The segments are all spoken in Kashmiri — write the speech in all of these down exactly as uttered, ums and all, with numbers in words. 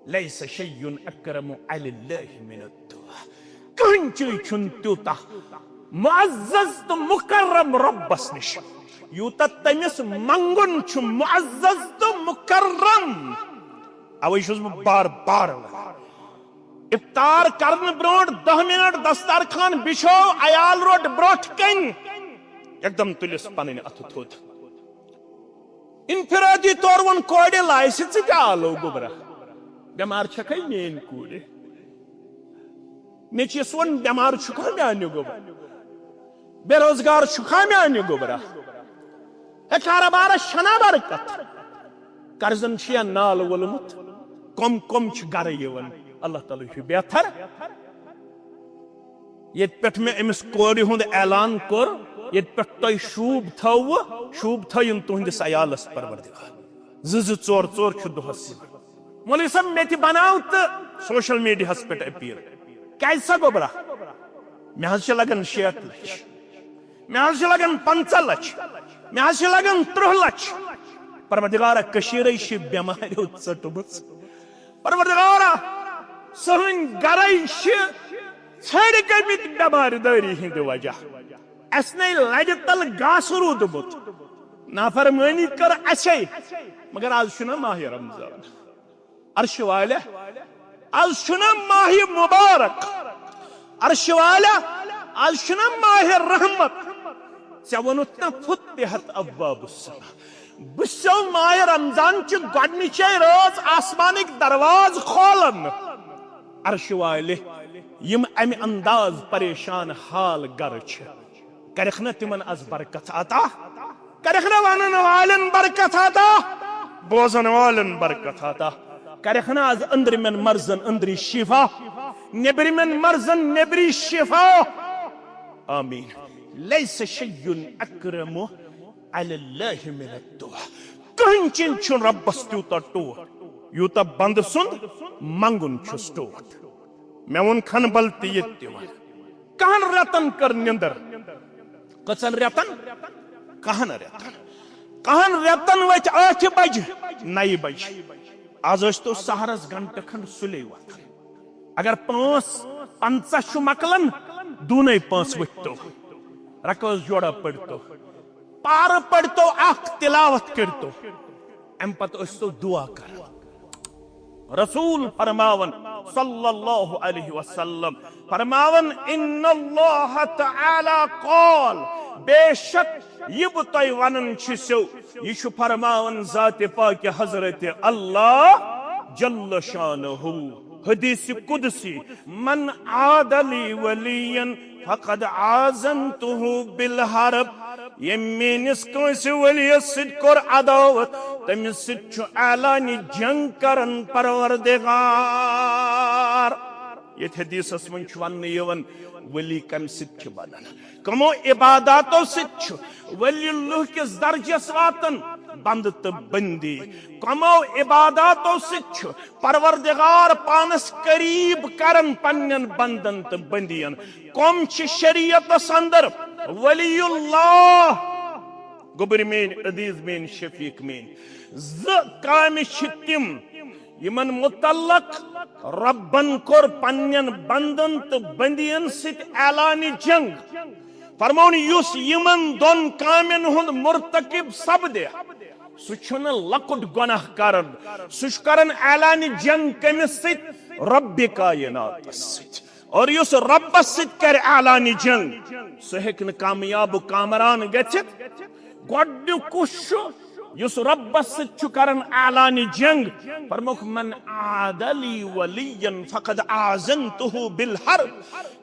لیس شیء اکرم علی اللہ من الدعاء۔ کٕہٕنۍ چیٖز چھُنہٕ تیوٗتاہ معزز تہٕ مُکرم رۄبس نِش، یوٗتاہ تٔمِس منٛگُن چھُ معزز تہٕ مُکرم۔ اوے چھُس بہٕ بار بار ونان، افطار کرنہٕ برونٛٹھ دَہ منٹ دسترخوان بِچھو، عیال روٚٹ برونٛٹھ کنہِ، یکدم تُلِس پنٕنۍ اتھٕ تھوٚد۔ انفرادی طور ووٚن کورِ لایسہِ، "ژٕ تہِ آلو گوٚبرا، بٮ۪مار چھکھے میٲنۍ کوٗرِ؟" نیٚچوِس ووٚن، "بٮ۪مار چھُکھا میانہِ گوٚبرا؟ بے روزگار چھُکھا میانہِ گوٚبرا؟ ہے، کارٕبارس چھنا برکت؟ قرضن چھُ یا نال وولمُت؟ کم کم چھِ گرٕ یِوان؟ اللہ تعالیٰ چھُ بہتر۔" ییٚتہِ پٮ۪ٹھ مےٚ أمِس کورِ ہُنٛد اعلان کوٚر، ییٚتہِ پٮ۪ٹھ تۄہہِ شوٗب تھٲوٕ، شوٗب تھٲیِن تُہنٛدِس عیالس پروردگار۔ زٕ زٕ ژور ژور چھُ دۄہس یِوان۔ مولوی صٲب، مےٚ تہِ بناو تہٕ سوشل میڈیاہس پٮ۪ٹھ اپیل۔ کیازِ سا گوٚبرا؟ مےٚ حظ چھِ لگان شیٹھ لچھ، مےٚ حظ چھِ لگان پنٛژاہ لچھ، مےٚ حظ چھِ لگان ترٕٛہ لچھ۔ پروردگارا، کٔشیٖرے چھِ بٮ۪ماریو ژٔٹمٕژ۔ پروردگارا، سٲنۍ گرے چھِ ژھرۍ گٔمٕتۍ بٮ۪مارِ دٲری ہٕنٛدِ وجہ۔ اسہِ نے لرِ تل گاسہٕ روٗدمُت، نافرمٲنی کٔر اسے، مگر از چھُنہ ماہِ رمضان۔ عرشہِ والیا، از چھُنہ ماہِ مبارک؟ عرشہِ والیا، از چھُنہ ماہِ رحمت؟ ژےٚ ووٚنُتھ نہ، فتحت ابواب السماء، بہٕ چھُسو ماہِ رمضان چہِ گۄڈنِچے رٲژ آسمانٕکۍ دروازٕ کھولان۔ عرشہِ والہِ، یِم امہِ انداز پریشان حال گرٕ چھِ، کرکھ نہ تِمن از برکت عطا؟ کرکھ نہ ونن والٮ۪ن برکت عطا، بوزن والٮ۪ن برکت عطا؟ کرکھ نہ از أنٛدرِمٮ۪ن مرضن أنٛدری شفا، نیٚبرِمٮ۪ن مرضن نیٚبری شفا؟ آمین۔ لیس شیء اکرم علی اللہ من الدعاء۔ کٕہٕنۍ چیٖز چھُنہٕ رۄبس تیوٗتاہ ٹوٹھ، یوٗتاہ بندٕ سُنٛد منٛگُن چھُس ٹوٹھ۔ مےٚ ووٚن کھنبل تہِ ییٚتہِ تہِ وَن، کَہَن رٮ۪تَن کٔر نِندٕر۔ کٔژَن رٮ۪تَن؟ کَہَن رٮ۪تَن۔ کَہَن رٮ۪تَن ؤتھۍ ٲٹھِ بجہِ، نَیہِ بجہِ۔ آز ٲسۍ تو سحرَس گھنٹہٕ کھنٛڈ سُلے وۄتھان۔ اگر پانٛژھ پنٛژاہ چھُ مۄکلان، دوٗنے پانٛژھ ؤتھۍ تو۔ رکٲژ جوڑا پٔرۍ تو۔ پارٕ پٔرۍ تو اکھ، تلاوت کٔرۍ تو۔ اَمہِ پتہٕ ٲسۍ تو دُعا کران۔ رسول فرماوان صلی اللہ علیہ وسلم فرماوان، "ان اللہ تعالی قال"، بے شک یہِ بہٕ تۄہہِ ونان چھُسو، یہِ چھُ فرماوان ذات پاک حضرت اللہ جل شانہ۔ حدیث قدسی، "من عاد لی ولیا فقد آذنتہ بالحرب"، ییٚمۍ میٲنِس کٲنٛسہِ ؤلیَس سۭتۍ کوٚر عداوت، تٔمِس سۭتۍ چھُ اعلانِ جنگ کران پروردگار۔ ییٚتہِ حدیثس منٛز چھُ وننہٕ یِوان، ولی کمہِ سۭتۍ چھُ بنان؟ کمو عباداتو سۭتۍ چھُ ولی اللہ کِس درجس واتان بندٕ تہٕ بندی؟ کمو عباداتو سۭتۍ چھُ پروردگار پانس قریب کران پننٮ۪ن بندن تہٕ بندین؟ کم چھِ شریعتس اندر ولی اللہ؟ گوٚبرۍ میٲنۍ، عزیز میٲنۍ، شفیق میٲنۍ، زٕ کامہِ چھِ تِم، یِمن متعلق رۄبن کوٚر پننٮ۪ن بندن تہٕ بندین سۭتۍ اعلانِ جنگ۔ فرمووُن، یُس یِمن دۄن کامٮ۪ن ہُنٛد مرتکب سپدِ، سُہ چھُنہٕ لۄکُٹ گۄناہ کران، سُہ چھُ کران اعلانِ جنگ کٔمِس سۭتۍ؟ رۄبِ کائناتس سۭتۍ۔ اور یُس رۄبس سۭتۍ کرِ اعلانِ جنگ، سُہ ہیٚکہِ نہٕ کامیاب و کامران گٔژھِتھ۔ گۄڈٕنیُک کُس چھُ؟ یُس رۄبس سۭتۍ چھُ کران اعلانِ جنگ۔ فرمووُکھ، "من عاد لی ولیا فقد آذنتہ بالحرب"۔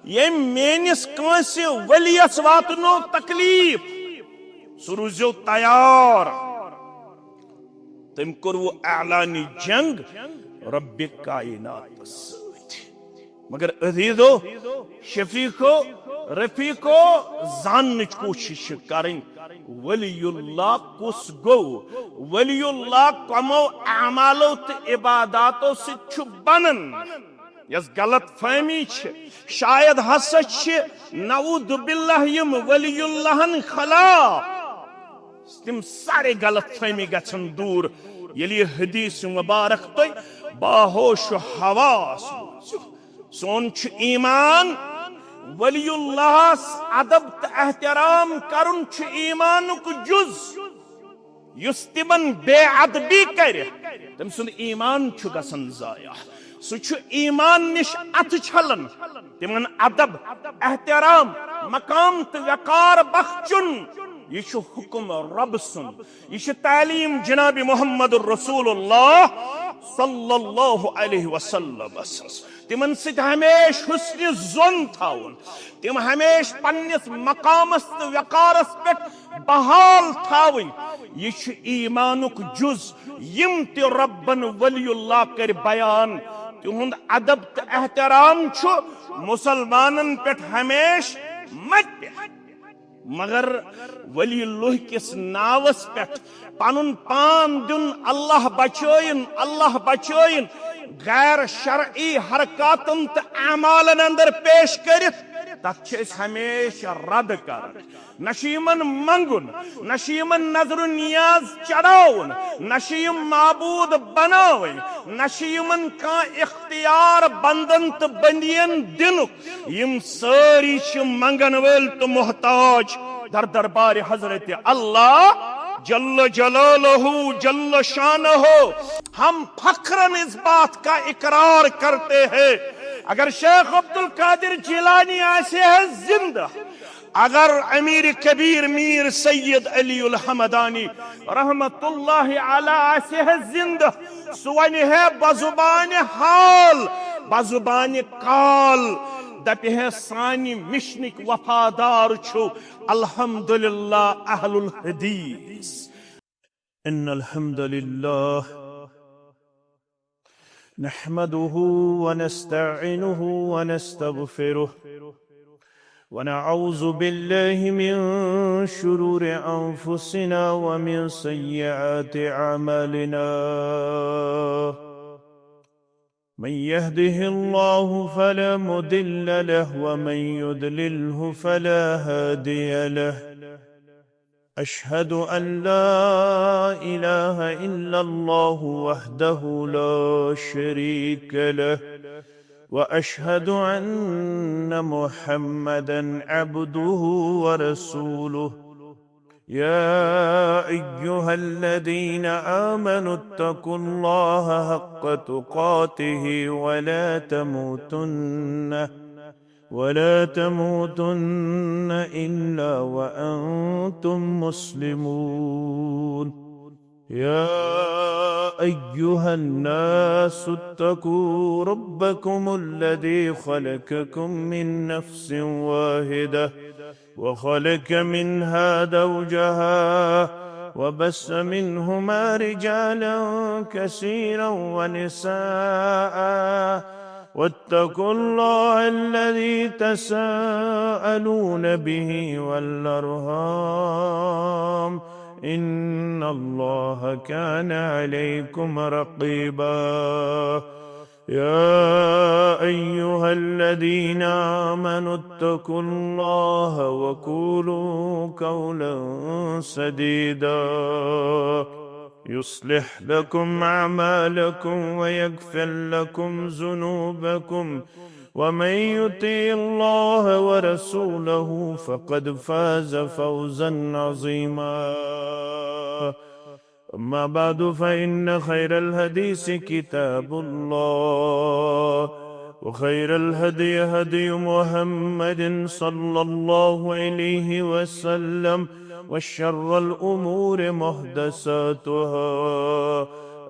ییٚمۍ میٲنِس کٲنٛسہِ ؤلیَس واتنو تکلیف، سُہ روٗزِو تیار۔ تٔمۍ کوٚر وۄنۍ اعلانِ جنگ رۄبِ کائناتس سۭتۍ۔ مگر عزیزو، شفیقو، رفیقو، زاننٕچ کوٗشش چھِ کرٕنۍ، ولی اللہ کُس گوٚو؟ ولی اللہ کمو اعمالو تہٕ عباداتو سۭتۍ چھُ بنان؟ یۄس غلط فہمی چھِ، شاید ہسا چھِ نعوذ باللہ یِم ولی اللہن خلاف۔ تِم سارے غلط فہمی گژھن دوٗر۔ ییٚلہِ یہِ حدیث مبارک تُہۍ باہوش و حواس بوٗزِو، سون چھُ ایمان ولی اللہس ادب تہٕ احترام کرُن چھُ ایمانُک جُز۔ یُس تِمن بے ادبی کرِ، تٔمۍ سُنٛد ایمان چھُ گژھان ضایع۔ سُہ چھُ ایمان نِش اتھٕ چھلان۔ تِمن ادب، احترام، مقام تہٕ وقار بخشُن، یہِ چھُ حکم رب سُنٛد۔ یہِ چھِ تعلیٖم جناب محمد رسول اللہ صلی اللہ علیہ وسلمس۔ تِمن سۭتۍ ہمیشہِ حسنِ ظن تھاوُن، تِم ہمیشہِ پننِس مقامس تہٕ وقارس پٮ۪ٹھ بحال تھاوٕنۍ، یہِ چھُ ایمانُک جُز۔ یِم تہِ ربن ولی اللہ کٔرۍ بیان، تِہُنٛد ادب تہٕ احترام چھُ مسلمانن پٮ۪ٹھ ہمیشہِ متہِ۔ مگر ولی اللہ کِس ناوس پٮ۪ٹھ پنُن پان دیُن، اللہ بچٲیِن، اللہ بچٲیِن، غیر شرعی حرکاتن تہٕ اعمالن اندر پیش کٔرِتھ، تتھ چھِ أسۍ ہمیشہِ رد کران۔ نہ چھُ یِمن منگُن، نہ چھُ یِمن نظر و نیاز چڑھاوُن، نہ چھِ یِم معبود بناوٕنۍ، نہ چھِ یِمن کانٛہہ اختیار بندن تہٕ بندین دِنُک۔ یِم سٲری چھِ منگن وٲلۍ تہٕ محتاج در دربار حضرت اللہ جل جلالہ جل شانہ۔ ہم فخرن اس بات کا اقرار کرتے ہیں، اگر شیخ عبد القادر جیلانی آسہِ ہے زندہ، اگر امیر کبیر میر سید علی الحمدانی رحمت اللہ علیہ آسہِ ہے زندہ، سُہ ونہِ ہے بزبانِ حال، بزبانِ قال، دپہِ ہے سانہِ مشنٕکۍ وفادار چھِو الحمدللہ اہل الحدیث۔ ان الحمد لله نحمده ونستعينه ونستغفره، ونعوذ بالله من شرور أنفسنا ومن سيئات أعمالنا. من يهده الله فلا مضل له، ومن يضلله فلا هادي له. أشهد أن لا إله إلا الله وحده لا شريك له، وأشهد أن محمدا عبده ورسوله. يا أيها الذين آمنوا اتقوا الله حق تقاته ولا تموتن ولا تموتن إلا وأنتم مسلمون. يا أيها الناس اتقوا ربكم الذي خلقكم من نفس واحدة وخلق منها زوجها وبث منهما رجالا كثيرا ونساء واتقوا الله الذي تساءلون به والأرحام إن الله كان عليكم رقيبا. يا أيها الذين آمنوا اتقوا الله وقولوا قولا سديدا يصلح لكم أعمالكم ويغفر لكم ذنوبكم ومن يطع الله ورسوله فقد فاز فوزا عظيما. أما بعد، فإن خير الحديث كتاب الله، وخير الهدي هدي محمد صلى الله عليه وسلم، وشر الأمور محدثاتها،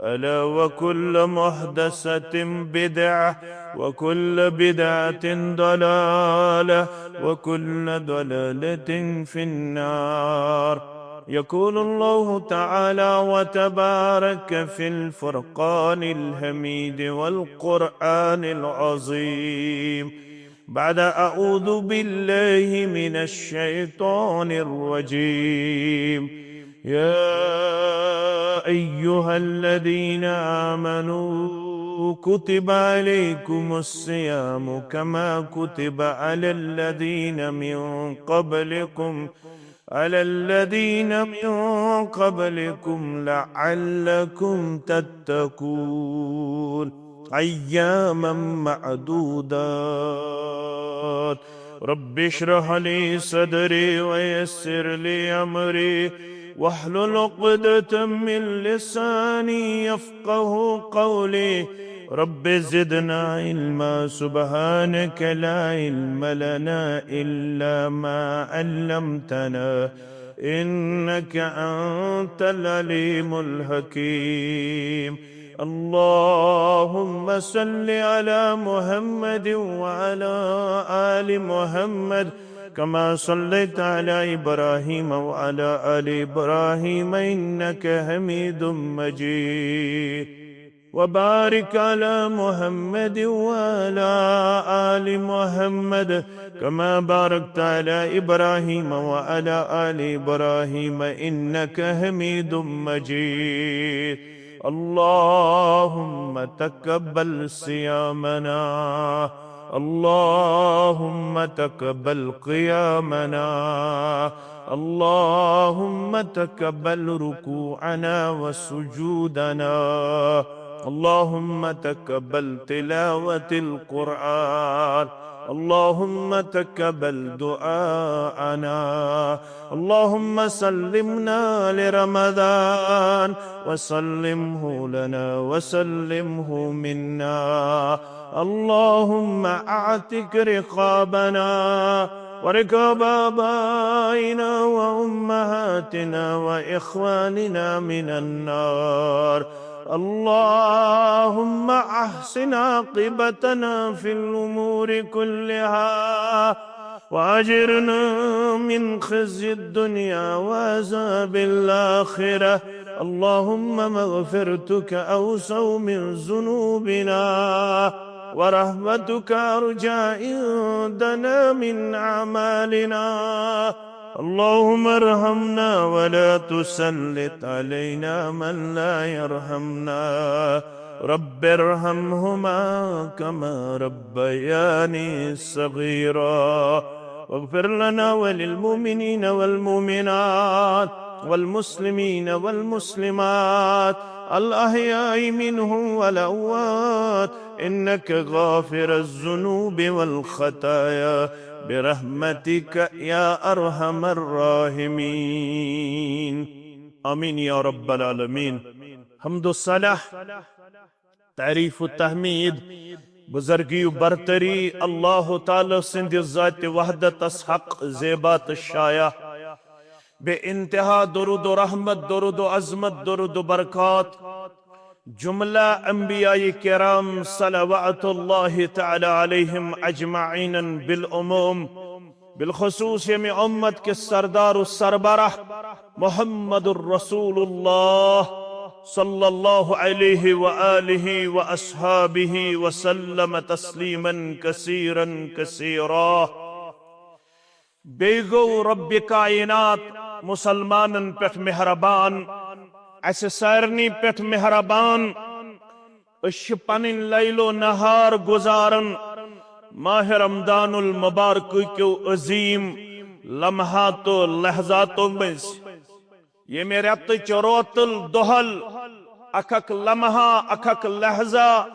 ألا وكل محدثة بدعة، وكل بدعة ضلالة، وكل ضلالة في النار. يقول الله تعالى وتبارك في الفرقان الحميد والقرآن العظيم بعد أعوذ بالله من الشيطان الرجيم. يا أيها الذين آمنوا كتب عليكم الصيام كما كتب على الذين من قبلكم على الذين من قبلكم لعلكم تتقون. أياما معدودات. رب اشرح لي صدري ويسر لي أمري واحلل عقدة من لساني يفقه قولي. رب زدنا علما. سبحانك لا علم لنا إلا ما علمتنا إنك أنت العليم الحكيم. اللهم صل على محمد وعلى آل محمد كما صليت على إبراهيم وعلى آل إبراهيم إنك حميد مجيد. وبارك على محمد وعلى آل محمد كما باركت على إبراهيم وعلى آل إبراهيم إنك حميد مجيد. اللهم تقبل صيامنا. اللهم تقبل قيامنا. اللهم تقبل ركوعنا وسجودنا. اللهم تقبل تلاوة القرآن. اللهم تقبل دعاءنا. اللهم سلمنا لرمضان وسلمه لنا وسلمه منا. اللهم أعتق رقابنا ورقاب آبائنا وأمهاتنا وإخواننا من النار. اللهم أحسن عاقبتنا في الأمور كلها وأجرنا من خزي الدنيا وعذاب الآخرة. اللهم مغفرتك أوسع من ذنوبنا ورحمتك أرجى عندنا من أعمالنا. اللهم ارحمنا ولا تسلط علينا من لا يرحمنا. رب ارحمهما كما ربياني صغيرا. واغفر لنا وللمؤمنين والمؤمنات والمسلمين والمسلمات الأحياء منهم والأموات إنك غافر الذنوب والخطايا برحمتك يا أرحم الراحمين. آمين يا رب العالمين. حمد و ثنا، تعریف و تحمید، بزرگی و برتری اللہ تعالی سٕنٛدِ ذاتِ وحدتس حق، زیبا تہٕ شایع۔ بے انتہا درود و رحمت، درود و عظمت، درود و برکات جملہ انبیاء کرام صلوات اللہ تعالی علیہم اجمعین بالعموم، بالخصوص ییٚمہِ امت کِس سردار و سربراہ محمد رسول اللہ صلی اللہ علیہ و آلہ و اصحابہ وسلم تسلیما کثیرا کثیرا۔ بیٚیہِ گوٚو رۄبِ کائنات مُسلمانن پٮ۪ٹھ مہربان، اَسہِ سارنٕے پٮ۪ٹھ مہربان۔ أسۍ چھِ پنٕنۍ لیل و نہار گُزاران ماہِ رمضان المبارک کیو عظیم لمحاتو لحظاتو مٔنٛزۍ۔ ییٚمہِ رٮ۪تٕچ روتل دۄہل، اکھ اکھ لمحہ، اکھ اکھ لحظہ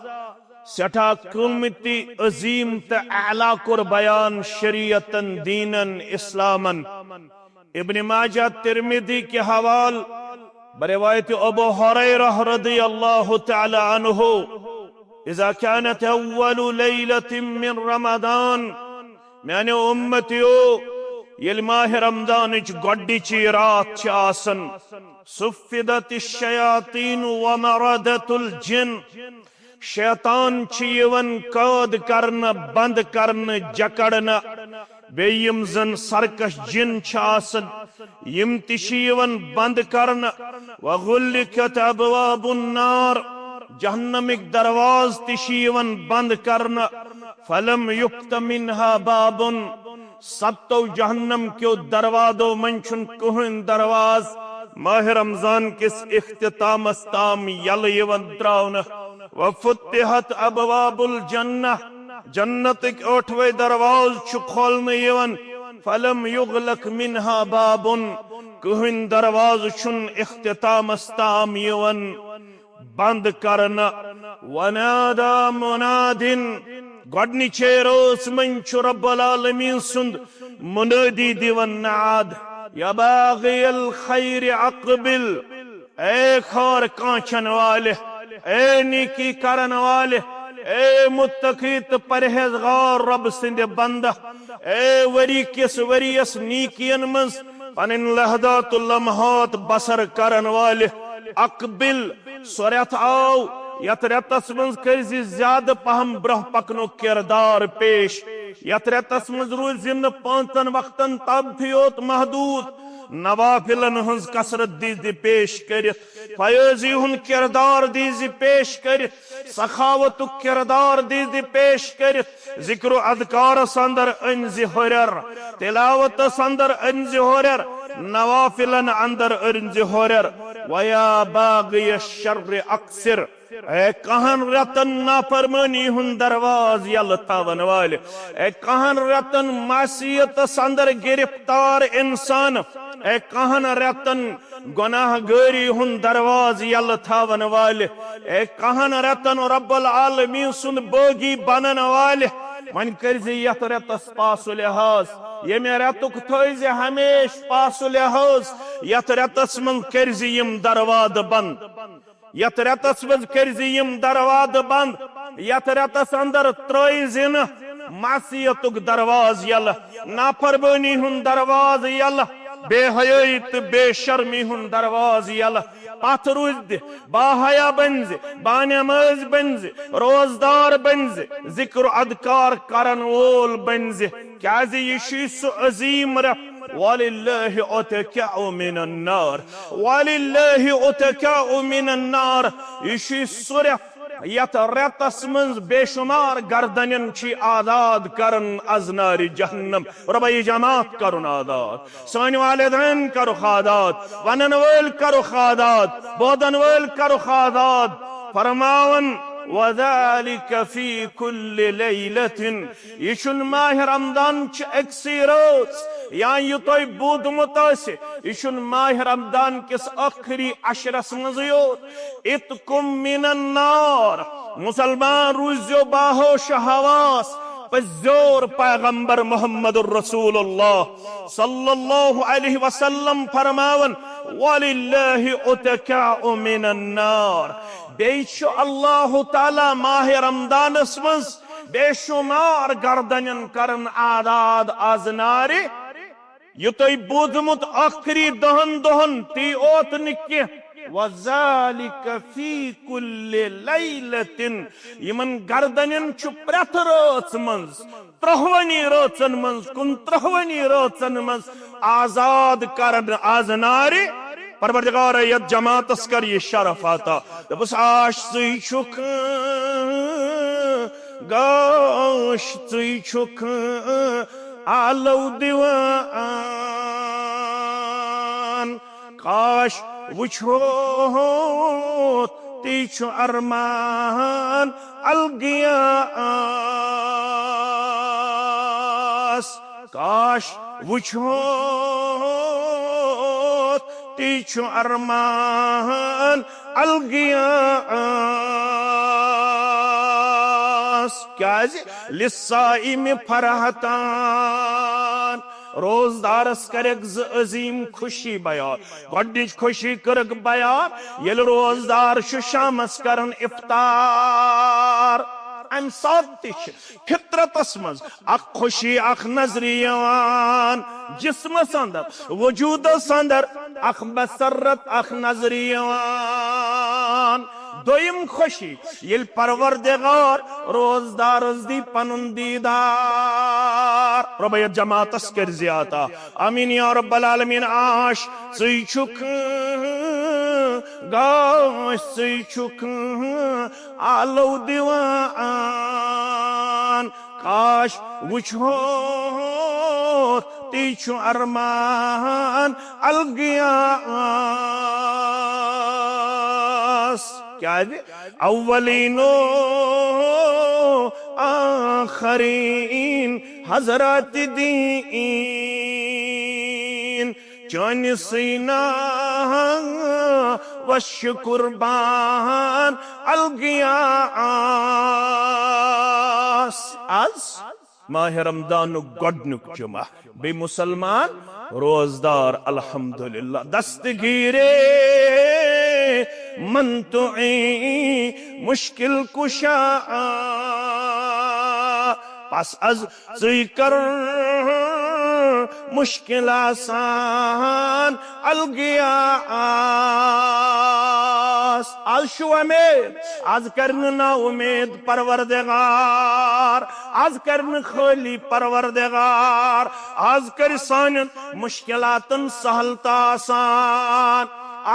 سٮ۪ٹھاہ قۭمتی، عظیم تہٕ اعلیٰ کوٚر بیان شریعتن، دینن، اسلامن۔ ابن ماجہ، ترمذی کہِ حوال، بروایت ابو ہریرہ رضی اللہ تعالی عنہ، اذا كانت اول لیلة من رمضان، میانیو امتیو، ییٚلہِ ماہِ رمضانٕچ گۄڈٕنِچی راتھ چھِ آسان، صفدت الشیاطین ومردت الجن، شیطان چھِ یِوان قٲد کرنہٕ، بند کرنہٕ، جکڑنہٕ، بیٚیہِ یِم زن سرکش جن چھِ آسان، یِم تہِ چھِ یِوان بند کرنہٕ۔ وغلقت ابواب النار، جہنمٕکۍ دروازٕ تہِ چھِ یِوان بند کرنہٕ۔ فلم یفت منها باب، ستو جہنم کیو دروازو منٛز چھُنہٕ کٕہٕنۍ دروازٕ ماہِ رمضان کِس اختتامس تام یلہٕ یِوان تراونہٕ۔ وفتحت ابواب الجنہ، جنتٕکۍ ٲٹھوے دروازٕ چھِ کھولنہٕ یِوان۔ فلم یغلق منها باب، کٕہٕنۍ دروازٕ چھُنہٕ اختتامس تام یِوان بند کرنہٕ۔ ونادى مناد، گۄڈنِچے رٲژ منٛز چھُ رب العالمین سُنٛد منٲدی دِوان ناد، یا باغی الخیر اقبل، اے خٲر کانچھن والہِ، اے نیکی کرن والہِ، اے متقی تہٕ پرہیزگار رب سٕنٛدِ بندہ، اے ؤری کِس ؤریَس نیکین منٛز پنٕنۍ لحظات و لمحات بسر کرن والہِ، اقبل، سُہ رٮ۪تھ آو، یتھ رٮ۪تس منٛز کٔرۍ زِ زیادٕ پہم برونٛہہ پکنُک کردار پیش۔ یتھ رٮ۪تس منٛز روٗزِ نہٕ پانٛژن وقتن تام تہِ یوت محدود، نوافلن ہٕنٛز کثرت دیٖزِ پیش کٔرِتھ، فیٲضی ہُنٛد کردار دیٖزِ پیش کٔرِتھ، سخاوتُک کردار دیٖزِ پیش کٔرِتھ، ذکر و اذکارس اندر أنزِ ہُرٮ۪ر، تلاوتس اندر أنزِ ہُرٮ۪ر، نوافلن اندر أنزِ ہُرٮ۪ر۔ ویا باغی الشر اقصر، اے کہن رٮ۪تن نافرمٲنی ہُنٛد دروازٕ یلہٕ تھاون والہِ، اے کہن رٮ۪تن معصیتس اندر گرفتار انسان، اے کہن رٮ۪تن گناہ گٲری ہُنٛد دروازٕ یلہٕ تھاون والہِ، اے کہن رٮ۪تن رب العالمین سُنٛد بٲغی بنن والہِ، وۄنۍ کٔرۍ زِ یتھ رٮ۪تس پاس و لحاظ، ییٚمہِ رٮ۪تُک تھٲوۍ زِ ہمیشہٕ پاس و لحاظ، یتھ رٮ۪تس منٛز کٔرۍ زِ یِم دروازٕ بند۔ یتھ رٮ۪تس منٛز کٔرۍ زِ یِم دروازٕ بند، یتھ رٮ۪تس اندر ترٲوۍ زِ نہٕ معصیتُک دروازٕ یلہٕ، نافرمٲنی ہُنٛد دروازٕ یلہٕ، بے حیٲیی تہٕ بے شرمی ہُنٛد دروازٕ یلہٕ۔ پتھ روٗزۍ زِ، باحیا بٔنۍ زِ، بانٮ۪مٲز بٔنۍ زِ، روزدار بٔنۍ زِ، ذکر و اذکار کرن وول بٔنۍ زِ۔ کیازِ یہِ چھُے سُہ عظیٖم رٮ۪تھ، وللہ اتقاء من النار، وللہ اتقاء من النار۔ یہِ چھُے سُہ رٮ۪تھ، یتھ رٮ۪تس منٛز بے شمار گردنن چھِ آزاد کران از نارِ جہنم۔ رۄبا، یہِ جماعت کرُن آزاد، سٲنۍ والدین کرُکھ آزاد، ونن وٲلۍ کرُکھ آزاد، بوزن وٲلۍ کرُکھ آزاد۔ فرماوان، وذلك في كل ليلة، یہِ چھُنہٕ ماہِ رمضان چہِ أکسٕے رٲژ، یا یہِ تۄہہِ بوٗزمُت آسہِ، یہِ چھُنہٕ ماہِ رمضان کِس ٲخری عشرس منٛزٕے یوت۔ عتق من النار، مسلمان روٗززیو باہوش حواس، پٔزیور پیغمبر محمد رسول اللہ صلی اللہ علیہ وسلم فرماوان، وللہ اتقاء من النار۔ بیٚیہِ چھُ اللہ تعالیٰ ماہِ رمضانس منٛز بے شمار گردنن کران آزاد از نارِ۔ یہِ تۄہہِ بوٗزمُت ٲخری دہن دۄہن تی اوت نہٕ کینٛہہ، وذلك في كل ليلة، یِمن گردنن چھُ پرٛٮ۪تھ رٲژ منٛز، ترٛہوٕنی رٲژن منٛز، کُنترٛہوٕنی رٲژن منٛز آزاد کران از نارِ۔ پروردگارا، یتھ جماعتس کر یہِ شرف عطا۔ دوٚپُس، آش ژٕے چھُکھ، گاش ژٕے چھُکھ آلو دِوان۔ کاش وٕچھو تی چھُ ارمان الگیا آس۔ کاش وٕچھو تی چھُ ارمان الگیا آس۔ کیازِ؟ للصائم فرحتان۔ روزدارس کرکھ زٕ عظیٖم خوشی بیان۔ گۄڈنِچ خوشی کٔرٕکھ بیان، ییٚلہِ روزدار چھُ شامس کران افطار۔ امہِ ساتہٕ تہِ چھِ فطرتس منٛز اکھ خوشی، اکھ نظرِ یِوان، جسمس اندر، وجودس اندر اکھ مسرت، اکھ نظرِ یِوان۔ دوٚیِم خوشی، ییٚلہِ پروردگار روزدارس دی پنُن دیٖدار۔ رۄبا، یتھ جماعتس کٔرۍ زِ عطا۔ آمین یا رب العالمین۔ آش ژٕے چھُکھ، گاش ژٕے چھُکھ آلو دِوان۔ کاش وٕچھو تی چھُ ارمان الگیا آس۔ کیازِ؟ اولینو آخرینو فخرین حضرت دین، چانہِ سینا وش قربان الگیا آس۔ از ماہ رمضانُک گۄڈٕنیُک جمعہ، بیٚیہِ مسلمان روزدار، الحمدللہ۔ دستگیرے من تو ایں مشکل کشا، پس از ژٕے کر مشکل آسان الگیا آس۔ از چھُ وۄمید، از کرِ نہٕ نا امید پروردگار، از کرِ نہٕ خٲلی پروردگار، از کرِ سانٮ۪ن مشکلاتن سہل تہٕ آسان،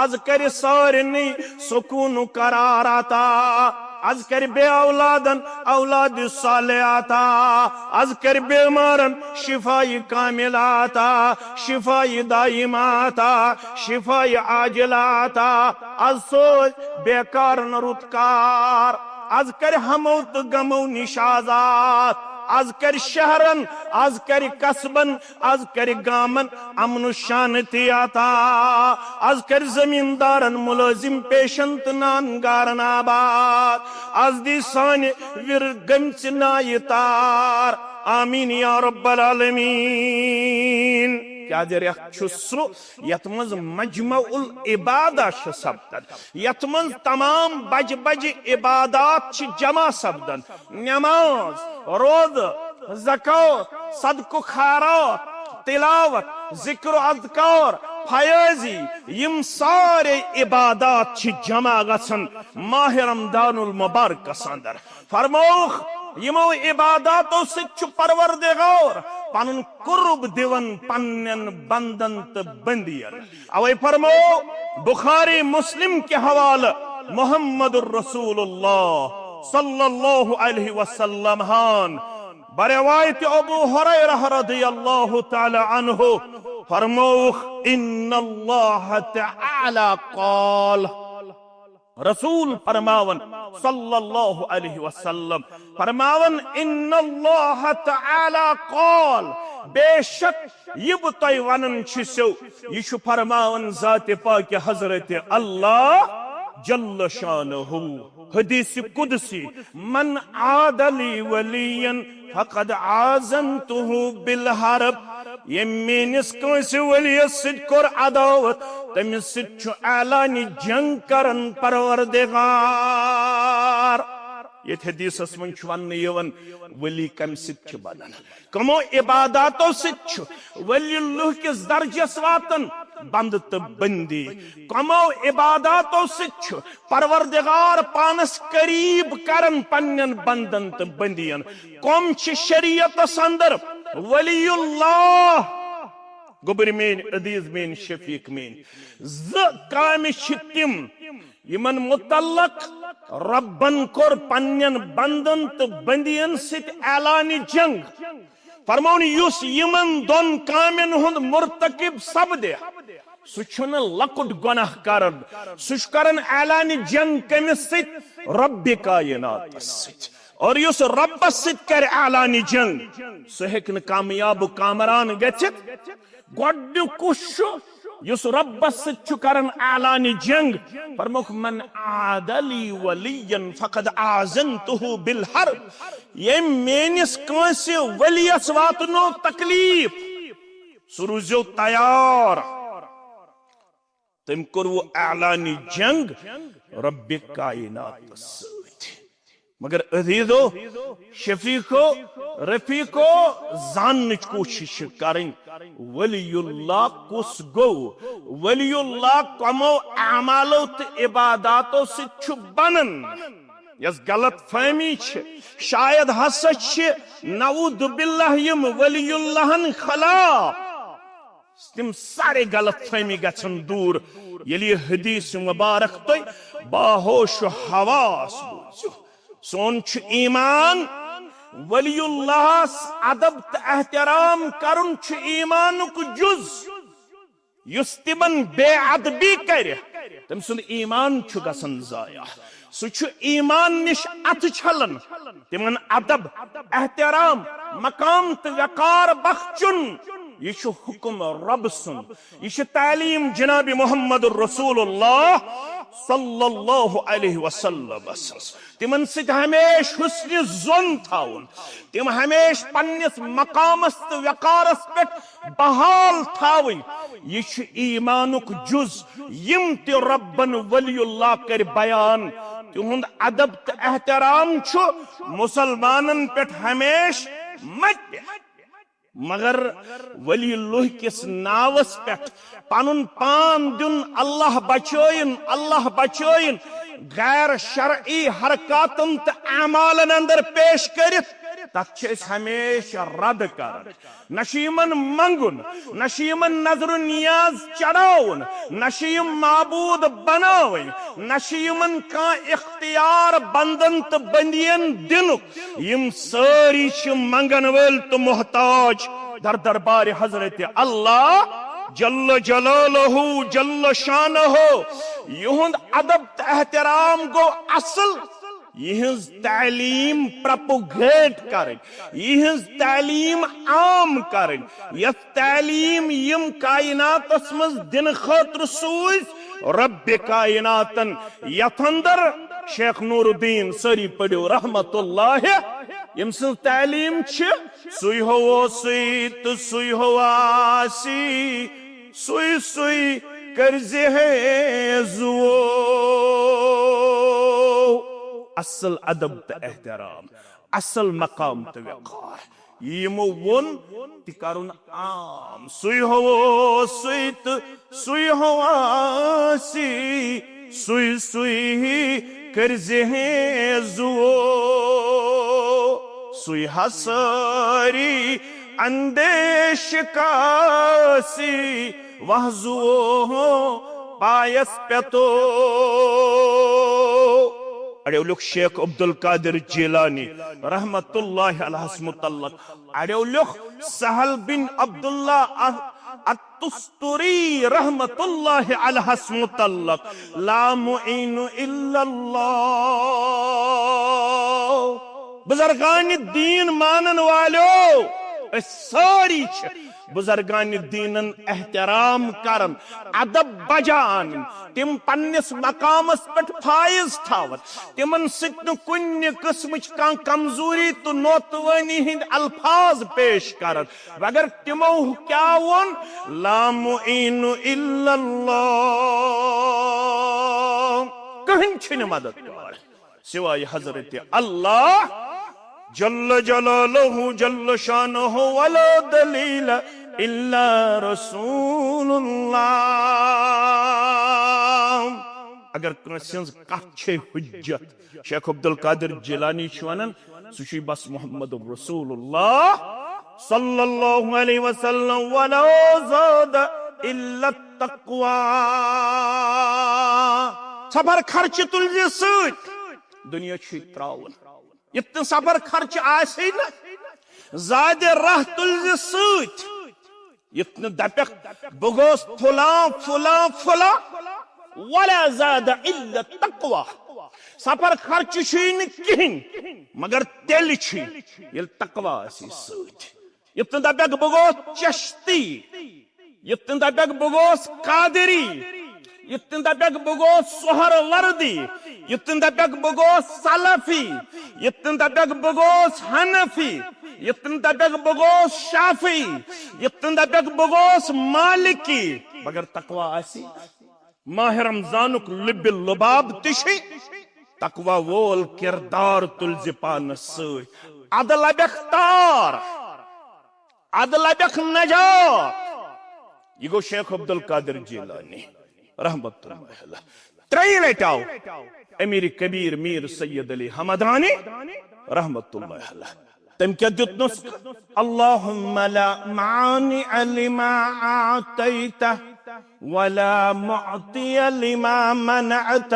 از کرِ سارنٕے سکوٗنُک قرار عطا، از کرِ بے اولادن اولاد صالح عطا، از کرِ بیمارن شفای کامل عطا، شفای دائم عطا، شفای عاجل عطا۔ از سوز بیکارن رُت کار، از کرِ ہمو تہٕ غمو نِش آزاد، از کرِ شہرن، از کرِ قصبن، از کرِ گامن امن و شانتی عطا، از کرِ زمیندارن ملٲزم پیشن تہٕ نان گارن آباد، از دی سانہِ وِر گٔمژِ نایہِ تار۔ آمین یا رب العالمین۔ کیازِ رٮ۪تھ چھُ سُہ یتھ منٛز مجمع العبادہ چھُ سپدان، یتھ منٛز تمام بجہِ بجہِ عبادات چھِ جمع سپدان۔ نماز، روزٕ، زکوٰۃ، صدقہٕ خیرات، تلاوت، ذکر و اذکار، فیاضی، یِم سارے عبادات چھِ جمع گژھان ماہ رمضان المبارکس اندر۔ فرمووُکھ، یِمو عباداتو سۭتۍ چھُ پروردگار پنُن قرب دِوان پننٮ۪ن بندن تہٕ بندین۔ اوے فرمو بخاری مسلم کہِ حوالہٕ محمد رسول اللہ صلی اللہ علیہ وسلم ہان بروایت ابو ہریرہ رضی اللہ تعالی عنہ فرمووُکھ، ان اللہ تعالی قال، رسول فرماون صلی اللہ علیہ وسلم فرماون، ان اللہ تعالی قال، بے شک یہِ بہٕ تۄہہِ ونان چھُسو، یہِ چھُ فرماوان ذات پاک حضرت اللہ جل شانہ۔ حدیث قدسی، من عاد لی ولیا فقد آذنتہ بالحرب، ییٚمۍ میٲنِس کٲنٛسہِ ؤلیَس سۭتۍ کوٚر عداوت، تٔمِس سۭتۍ چھُ اعلانِ جنگ کران پروردگار۔ ییٚتہِ حدیثس منٛز چھُ وننہٕ یِوان، ولی کمہِ سۭتۍ چھِ بنان؟ کمو عباداتو سۭتۍ چھُ ولی اللہ کِس درجس واتان بندٕ تہٕ بندی؟ کمو عباداتو سۭتۍ چھُ پروردگار پانس قریب کران پننٮ۪ن بندن تہٕ بندین؟ کم چھِ شریعتس اندر ولی اللہ؟ گوٚبرۍ میٲنۍ عزیز، میٲنۍ شفیق، میٲنۍ زٕ کامہِ چھِ تِم، یِمن متعلق رۄبن کوٚر پننٮ۪ن بندن تہٕ بندین سۭتۍ اعلانِ جنگ۔ فرمووُن، یُس یِمن دۄن کامٮ۪ن ہُنٛد مرتکب سپدِ، سُہ چھُنہٕ لۄکُٹ گۄناہ کران، سُہ چھُ کران اعلانِ جنگ کٔمِس سۭتۍ؟ رۄبِ کائناتس سۭتۍ۔ اور یُس رۄبس سۭتۍ کرِ اعلانِ جنگ، سُہ ہیٚکہِ نہٕ کامیاب و کامران گٔژھِتھ۔ گۄڈٕنیُک کُس چھُ یُس رۄبس سۭتۍ چھُ کران اعلانِ جنگ؟ فرمووُکھ، من عاد لی ولیا فقد آذنتہ بالحرب، ییٚمۍ میٲنِس کٲنٛسہِ ولیَس واتنو تکلیف، سُہ روٗزِو تیار۔ تٔمۍ کوٚر وۄنۍ اعلانِ جنگ رۄبِ کائناتس سۭتۍ۔ مگر عزیزو، شفیقو، رفیقو، زاننٕچ کوٗشش چھِ کرٕنۍ، ولی اللہ کُس گوٚو؟ ولی اللہ کمو اعمالو تہٕ عباداتو سۭتۍ چھُ بنان؟ یۄس غلط فہمی چھِ، شاید ہسا چھِ نعوذ باللہ یِم ولی اللہن خلاف۔ تِم سارے غلط فہمی گژھن دور، ییٚلہِ یہِ حدیث مبارک تُہۍ باہوش و حواس بوٗزِو۔ سون چھُ ایمان، ولی اللہس ادب تہٕ احترام کرُن چھُ ایمانُک جُز۔ یُس تِمن بے ادبی کرِ، تٔمۍ سُنٛد ایمان چھُ گژھان ضایع۔ سُہ چھُ ایمان نِش اَتھٕ چھلان۔ تِمن ادب، احترام، مقام تہٕ وقار بخشُن، یہِ چھُ حُکم رۄب سُنٛد۔ یہِ چھِ تعلیٖم جناب محمد رسول اللہ صلی اللہ علیہ وسلمس۔ تِمن سۭتۍ ہمیشہٕ حُسنِ ظۄن تھاوُن، تِم ہمیشہٕ پننِس مقامس تہٕ وقارس پٮ۪ٹھ بحال تھاوٕنۍ، یہِ چھُ ایمانُک جُز۔ یِم تہِ رۄبن ولی اللہ کٔرۍ بیان، تِہُنٛد ادب تہٕ احترام چھُ مسلمانن پٮ۪ٹھ ہمیشہٕ متہِ۔ مگر ولی اللہ کِس ناوس پٮ۪ٹھ پنُن پان دیُن، اللہ بچٲیِن، اللہ بچٲیِن، غیر شرعی حرکاتن تہٕ اعمالن اندر پیش کٔرِتھ، تتھ چھِ أسۍ ہمیشہٕ رد کران۔ نہ چھُ یِمن منگُن، نہ چھُ یِمن نظر و نیاز چڑھاوُن، نہ چھِ یِم معبود بناوٕنۍ، نہ چھِ یِمن کانٛہہ اختیار بندن تہٕ بندین دِنُک۔ یِم سٲری چھِ منگن وٲلۍ تہٕ محتاج در دربار حضرت اللہ جل جلالہ جل شانہ۔ یِہُنٛد ادب تہٕ احترام گوٚو اصل۔ یِہٕنٛز تعلیٖم پروپوگیٹ کرٕنۍ، یِہٕنٛز تعلیٖم عام کرٕنۍ، یۄس تعلیٖم یِم کائناتس منٛز دِنہٕ خٲطرٕ سوٗزۍ رب کائناتن، یتھ اندر شیخ نور الدین، سٲری پٔرِو رحمت اللہ، ییٚمۍ سٕنٛز تعلیٖم چھِ، سُے ہوو سُے تہٕ سُے ہوو آسی، سُے سُے کٔرزِ ہے زُوو۔ اصل ادب تہٕ احترام، اصل مقام تہٕ وقار۔ یہِ یِمو ووٚن، تہِ کرُن عام۔ سُے ہوو سُے تہٕ سُے ہوو آسی، سُے سُے کٔرزِ ہے زُوو۔ سُے ہا سٲری اندیش کاسی، وہزو پایس پیتو۔ اڑیو لیوٚکھ شیخ عبدالقادر جیلانی رحمت اللہ علیہس متعلق، اڑیو لیوٚکھ سہل بن عبداللہ ال-، التستری رحمت اللہ علیہس متعلق، لا معین الا اللہ۔ بزرگان دین مانن والو، أسۍ سٲری چھِ بزرگان دینن احترام کران، ادب بجا انان، تِم پننِس مقامس پٮ۪ٹھ فائز تھاوان، تِمن سۭتۍ نہٕ کُنہِ قٕسمٕچ کانٛہہ کمزوری تہٕ نوتوٲنی ہٕنٛدۍ الفاظ پیش کران۔ مگر تِمو کیٛاہ ووٚن؟ لا معین الا اللہ، کٕہٕنۍ چھُنہٕ مددگار سوائے حضرت اللہ جل جلالہ جل شانہ، ولا دلیل الا رسول اللہ۔ اگر کٲنٛسہِ ہٕنٛز کتھ چھے حجت، شیخ عبدالقادر جیلانی چھُ ونان، سُہ چھُے بس محمد رسول اللہ صلی اللہ علیہ وسلم، ولا زاد الا التقوی۔ سفر خرچہ تُلزِ سۭتۍ، دنیا چھُے تراوُن۔ یُتھ نہٕ سفر خرچہ آسے نہ، زادِ راہ تُلزِ سۭتۍ۔ یُتھ نہٕ دپکھ، بہٕ گوس فلاں، فلاں، فلاں۔ ولا زاد الا التقوی۔ سفر خرچہ چھُے نہٕ کِہیٖنۍ، مگر تیٚلہِ چھُے، ییٚلہِ تقوی آسی سۭتۍ۔ یُتھ نہٕ دپکھ، بہٕ گوس چشتی۔ یُتھ نہٕ دپکھ، بہٕ گوس قادری۔ یُتھ نہٕ دپکھ، بہٕ گوس سہروردی۔ یُتھ نہٕ دپکھ، بہٕ گوس سلفی۔ یُتھ نہٕ دپکھ، بہٕ گوس حنفی۔ یُتھ نہٕ دپکھ، بہٕ گوس شافعی۔ یُتھ نہٕ دپکھ، بہٕ گوس مالکی۔ مگر تقوی آسی۔ ماہ رمضانُک لُبِ لُباب تہِ چھُے۔ تقوی وول کردار تُلزِ پانس سۭتۍ۔ ادٕ لبکھ تار۔ ادٕ لبکھ نجات۔ یہِ گوٚو شیخ عبدالقادر جیلانی رحمت اللہ علیہ۔ ترٛیٚیہِ لٹہِ آو امیر کبیر میر سید علی حمدانی رحمت اللہ علیہ۔ تٔمۍ کیٛاہ دیُت نسخہٕ؟ اللہم لا مانع لما اعطیت ولا معطی لما منعت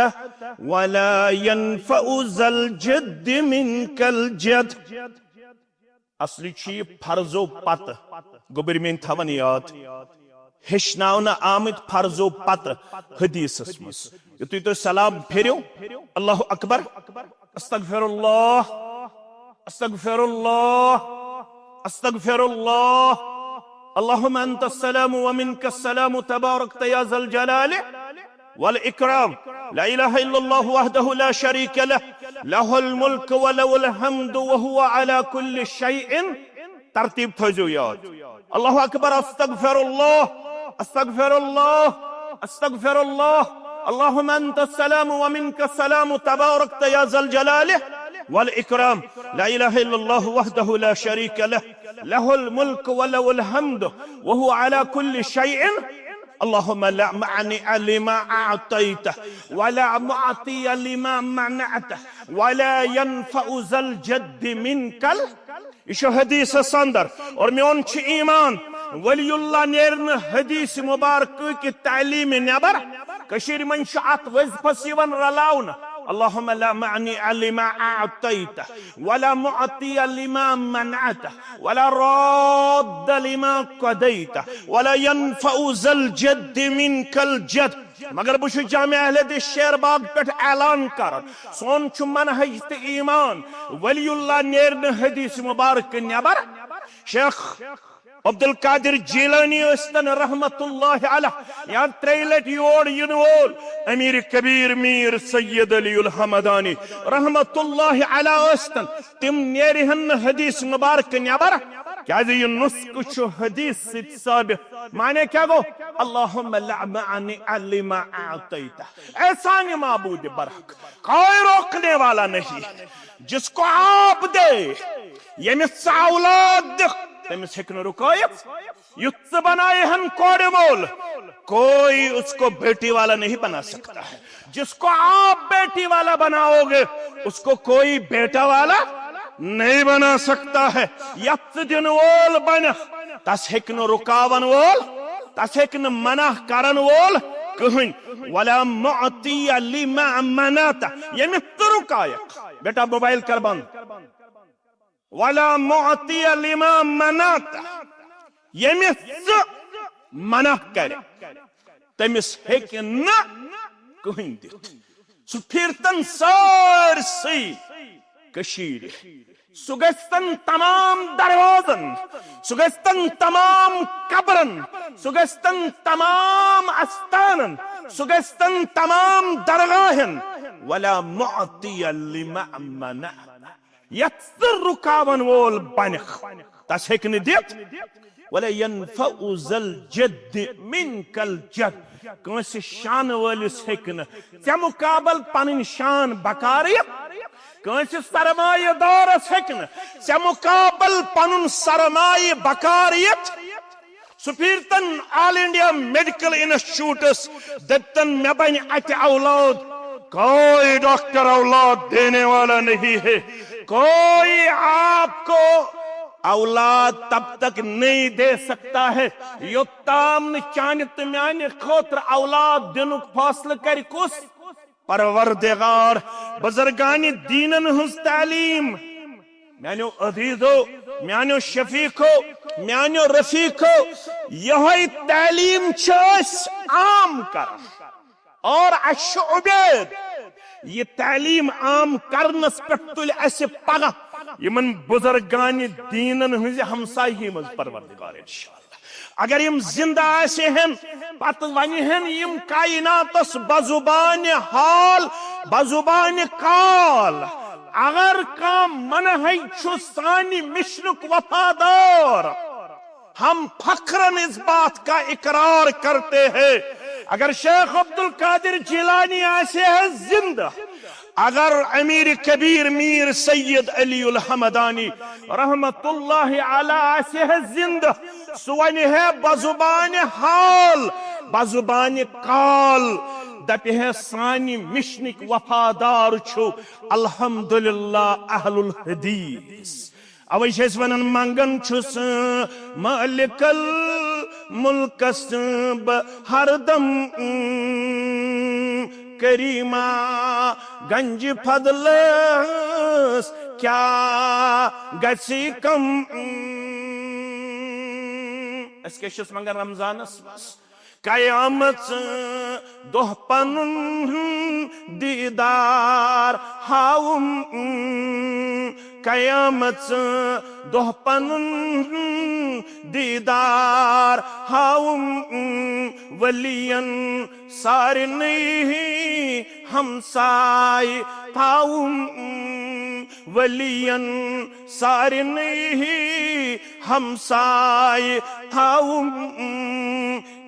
ولا ينفع ذا الجد منك الجد۔ اصلی چھُ یہِ فرضو پتہٕ، گوٚبرۍ میٲنۍ تھاوان یاد۔ ہیٚچھناونہٕ آمٕتۍ فرضو پتہٕ حدیثس منٛز۔ یُتھُے تُہۍ سلام پھیرِو، اللہ اکبر، استغفر اللہ، استغفر اللہ، استغفر اللہ، اللهم انت السلام ومنك السلام تباركت يا ذا الجلال والإكرام. لا إله إلا الله وحده لا شريك له، له الملك وله الحمد وهو على كل شيء. ترتیب تھٲوزیو یاد۔ اللہ اکبر، استغفر اللہ، استغفر اللہ، استغفر اللہ۔ اللهم انت السلام ومنك السلام تباركت يا ذا الجلال والإكرام. لا إله إلا الله وحده لا شريك له، له الملك وله الحمد وهو على كل شيء. اللهم لا مانع لما أعطيت ولا معطي لما منعت ولا ينفع ذا الجد منك ال-، یہِ چھُ حدیثس اندر۔ اور میون چھُ ایمان، ولی اللہ نیرِ نہٕ حدیث مبارکہٕ کہِ تعلیمہِ نٮ۪بر۔ کٔشیٖرِ منٛز چھُ اتھ وظیفس یِوان رلاونہٕ، اللهم لا مانع لما أعطيت ولا معطي لما منعت ولا راد لما قضيت ولا ينفع ذا الجد منك الجد۔ مگر بہٕ چھُس جامع اہل حدیث شیر باغ پٮ۪ٹھ اعلان کران، سون چھُ منہج تہٕ ایمان، ولی اللہ نیرِ نہٕ حدیث مبارک نٮ۪بر۔ شیخ عبدالقادر جیلانی ٲسۍتن رحمت اللہ علیہ، یا ترٛیہِ لٹہِ یور یِنہٕ وول امیر کبیر میر سید علی الحمدانی رحمت اللہ علیہ ٲسۍتن، تِم نیرِہن نہٕ حدیث مبارک نٮ۪بر، کیازِ یہِ نسخہٕ چھُ حدیث سۭتۍ ثابت۔ معنی کیا گو؟ اللهم لا مانع لما اعطيت۔ اے سانہِ معبود برحق، کوئی روکنے والا نہیں۔ جس کو آپ دے، ییٚمِس ژٕ اولاد دِکھ، تٔمِس ہیٚکہِ نہٕ رُکٲیِتھ۔ یُتھ ژٕ بنایہِ ہن کورِ مول، کوئی اس کو بیٹی والا نہیں بنا سکتا ہے۔ جس کو آپ بیٹی والا بناؤ گے، اس کو کوئی بیٹا والا نہیں بنا سکتا ہے۔ یتھ ژٕ دِنہٕ وول بنکھ، تس ہیٚکہِ نہٕ رُکاون وول، تس ہیٚکہِ نہٕ منع کرن وول کٕہٕنۍ۔ ولا معطی لما منعت، ییٚمِس ژٕ رُکایکھ۔ بیٹا موبائل کر بند۔ ولا معطی لما منعت، ییٚمِس ژٕ منع کرِ، تٔمِس ہیٚکہِ نہٕ کٕہٕنۍ دِتھ۔ سُہ پھِرتن سٲرسٕے کٔشیٖرِ، سُہ گژھتن تمام دروازن، سُہ گژھتن تمام قبرن، سُہ گژھتن تمام استانن، سُہ گژھتن تمام درگاہن۔ ولا معطی لما منعت، یتھ ژٕ رُکاون وول بنکھ، تس ہیٚکہِ نہٕ دِتھ۔ ولا ينفع ذا الجد منك الجد، کٲنٛسہِ شانہٕ وٲلِس ہیٚکہِ نہٕ ژےٚ مُقابل پنٕنۍ شان بکار یِتھ۔ کٲنٛسہِ سرمایہ دارس ہیٚکہِ نہٕ ژےٚ مُقابل پنُن سرمایہ بکار یِتھ۔ سُہ پھِرتن آل انڈیا میڈیکل انسٹیٹیوٹس، دپتن مےٚ بنہِ اتہِ اولاد۔ کوئی ڈاکٹر اولاد دینے والا نہیں ہے، کوئی آپ کو اولاد تب تک نہیں دے سکتا ہے، یوٚتام نہٕ چانہِ تہٕ میانہِ خٲطرٕ اولاد دِنُک فٲصلہٕ کرِ کُس؟ پروردگار۔ بزرگان دینن ہٕنٛز تعلیم، میانیو عزیزو، میانیو شفیقو، میانیو رفیقو، یہے تعلیم چھِ أسۍ عام کران۔ اور اسہِ چھِ اُمید، یہِ تعلیم عام کرنس پٮ۪ٹھ تُلہِ اسہِ پگاہ یِمن بزرگان دینن ہٕنٛزِ ہمسایگی منٛز پروردگار انشاءاللہ۔ اگر یِم زندٕ آسہِ ہن، پتہٕ ونہِ ہن یِم کائناتس بزبان حال، بزبان قال۔ اگر کانٛہہ منہج چھُ سانہِ مشنُک وفادار، ہم فخرن اس بات کا اقرار کرتے ہیں۔ اگر شیخ عبدالقادر جیلانی آسہِ ہے زندٕ، اگر امیر کبیر میر سید علی الحمدانی رحمت اللہ علیہ آسہِ ہے زندٕ، سُہ ونہِ ہے بزبان حال، بزبان قال، دپہِ ہے سانہِ مشنٕکۍ وفادار چھِو الحمدللہ اہل الحدیث۔ اوے چھِ أسۍ ونان، منگان چھُس مالک الملکس بہٕ ہردم، کریمہ گنج فضلس کیا گژھِ کم۔ أسۍ کیٛاہ چھِس منگان رمضانس منٛز؟ قیامت دۄہ پنُن دیٖدار ہاوُم۔ قیامت دۄہ پنُن دیٖدار ہاوُم۔ ؤلین سارنٕے ہمساے تھاوُم۔ ؤلین سارنٕے ہمساے تھاوُم۔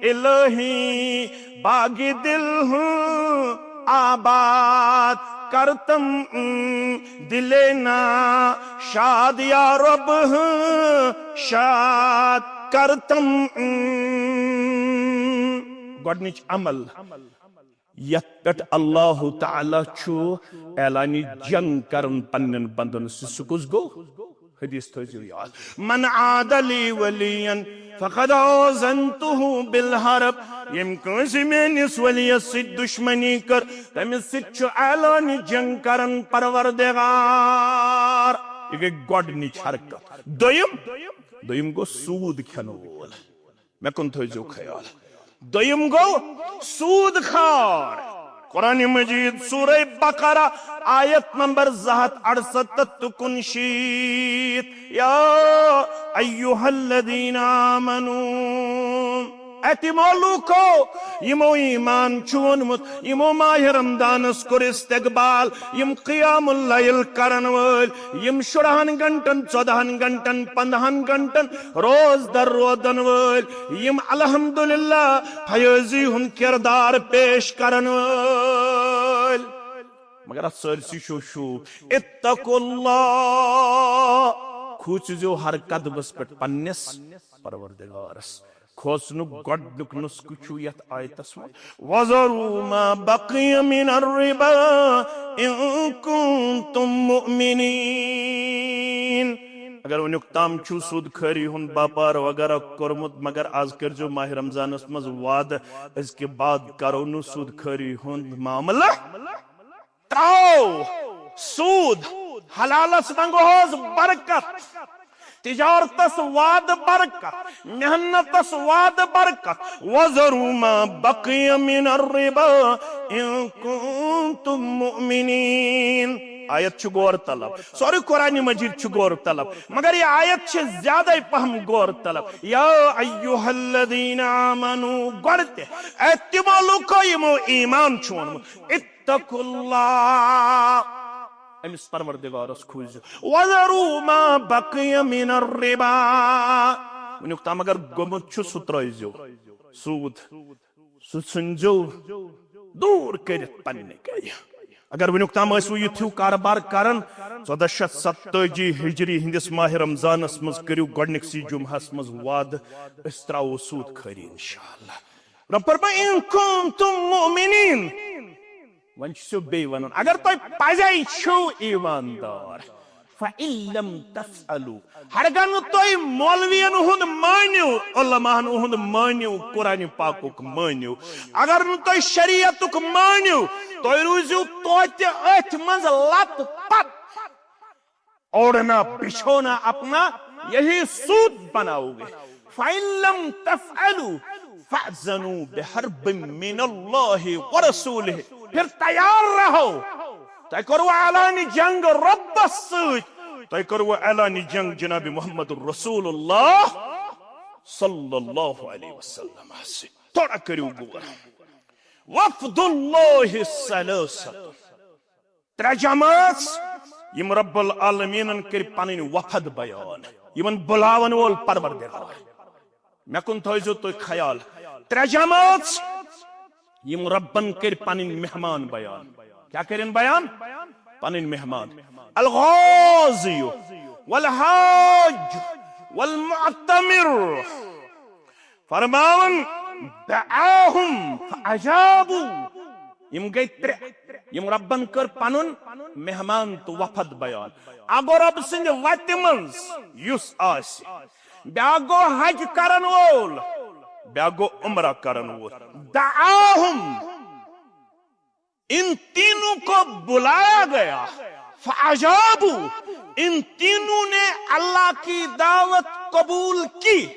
الہی باغِ دل ہوں آباد کرتم، دلے نا شاد یا رب ہوں شاد کرتم۔ گۄڈنِچ عمل یتھ پٮ۪ٹھ اللہ تعالیٰ چھُ اعلانِ جنگ کران پننٮ۪ن بندن سۭتۍ، سُہ کُس گوٚو؟ حدیث تھٲیزیو یاد، من عاد لی ولیا فقد آذنتہ بالحرب۔ ییٚمۍ کٲنٛسہِ میٲنِس ؤلیَس سۭتۍ دُشمنی کٔر، تٔمِس سۭتۍ چھُ اعلانِ جنگ کران پروردگار۔ یہِ گٔے گۄڈٕنِچ حرکت۔ دوٚیِم، دوٚیِم گوٚو سوٗد کھٮ۪ن وول۔ مےٚ کُن تھٲیزیو خیال۔ دوٚیِم گوٚو سوٗد خور۔ قرآن مجید سورہ بقرہ آیت نمبر زٕ ہتھ اَرسَتَتھ تہٕ کُنشیٖتھ۔ یا ایھا الذین آمنو، اے تِمو لوٗکو یِمو ایمان چھُ اوٚنمُت، یِمو ماہِ رمضانس کوٚر استقبال، یِم قیام اللیل کرن وٲلۍ، یِم شُرہن گھنٹن، ژۄدہن گھنٹن، پندہن گھنٹن روز در روزن وٲلۍ، یِم الحمدللہ فیاضی ہُنٛد کردار پیش کرن وٲلۍ۔ مگر اتھ سٲرسٕے چھُ شوٗب۔ اتقوا اللہ، کھوٗژِزیو ہر قدمس پٮ۪ٹھ پننِس پروردگارس۔ کھوژنُک گۄڈنیُک نسخہٕ چھُ یتھ آیتس منٛز، وذروا ما بقی من الربا ان کنتم مؤمنین۔ اگر وٕنیُک تام چھُو سود خٲری ہُنٛد باپار وغیرہ کوٚرمُت، مگر از کٔرزیو ماہِ رمضانس منٛز وعدٕ، أزکہِ بعد کرو نہٕ سود خٲری ہُنٛد معاملہٕ۔ تراو سود، حلالس منگوہس برکت، تجارتس واد برکت، محنتس واد برکت۔ وذروا ما بقی من الربا ان کنتم مؤمنین۔ آیت چھُ غور طلب، سورُے قرآن مجید چھُ غور طلب، مگر یہِ آیت چھِ زیادَے پہم غور طلب۔ یا ایھا الذین آمنو، گۄڈٕ تہِ، اے تِمو لوٗکو یِمو ایمان چھُ اوٚنمُت، اتقوا اللہ، أمِس پروردگارس کھوٗژِو۔ وذروا ما بقی من الربا، وٕنیُک تام اگر گوٚمُت چھُ سُہ ترٲوزیو، سوٗد سُہ ژھٕنزیو دوٗر کٔرِتھ پننہِ گرِ۔ اگر وٕنیُک تام ٲسِو یُتھ ہیوٗ کارٕبار کران، ژۄدہ شیٚتھ ستٲجی ہجری ہٕنٛدِس ماہِ رمضانس منٛز کٔرِو گۄڈنِکسٕے جمعہس منٛز وعدٕ، أسۍ ترٛاوو سوٗد خٲری انشاءاللہ۔ رۄب فرمایہِ، "ان کنتم مؤمنین"۔ وۄنۍ چھُسو بیٚیہِ وَنُن، اگر تۄہہِ پَزے چھِو ایٖماندار، فَإِن لَمْ تَفْعَلُوا، ہرگاہ نہٕ تُہۍ مولوین ہُنٛد مٲنِو، علماہن ہُنٛد مٲنِو، قرآن پاکُک مٲنِو، اگر نہٕ تُہۍ شریعتُک مٲنِو، تُہۍ روٗزِو توتہِ أتھۍ منٛز لت پت۔ اوڑھنا بچھونا اپنا یہی سود بناؤ گے۔ فَإِن لَمْ تَفْعَلُوا فَأْذَنُوا بِحَرْبٍ مِّنَ اللَّهِ وَرَسُولِهِ۔ پھر تیار رہو۔ تۄہہِ کوٚروٕ اعلانِ جنگ رۄبس سۭتۍ۔ تۄہہِ کوٚروٕ اعلانِ جنگ جناب محمد رسول اللہ صلی اللہ علیہ وسلم سۭتۍ۔ تھوڑا کٔرِو غور۔ وفد اللہ ثلاثة۔ ترٛےٚ جمٲژ، یِم رب العالمیٖنن کٔرۍ پنٕنۍ وفد بیان، یِمن بُلاون وول پروردگار۔ مےٚ کُن تھٲیزیو تُہۍ خیال۔ ترٛےٚ جمٲژ، یِم ربن کٔرۍ پنٕنۍ مہمان بیان۔ کیٛاہ کٔرِن بیان؟ پنٕنۍ مہمان۔ الغازی والحاج والمعتمر۔ فرماوان، دعاہم فاجابو۔ یِم گٔے ترٛےٚ، یِم رۄبن کٔر پنُن مہمان تہٕ وفد بیان۔ اکھ گوٚو رۄب سٕنٛدِ وتہِ منٛز یُس آسہِ، بیٛاکھ گوٚو حج کرن وول، بیٛاکھ گوٚو عمرہ کرن وول۔ دعاہم، ان تینوں کو بلایا گیا، فاجابو، ان تینوں نے اللہ کی دعوت قبول کی۔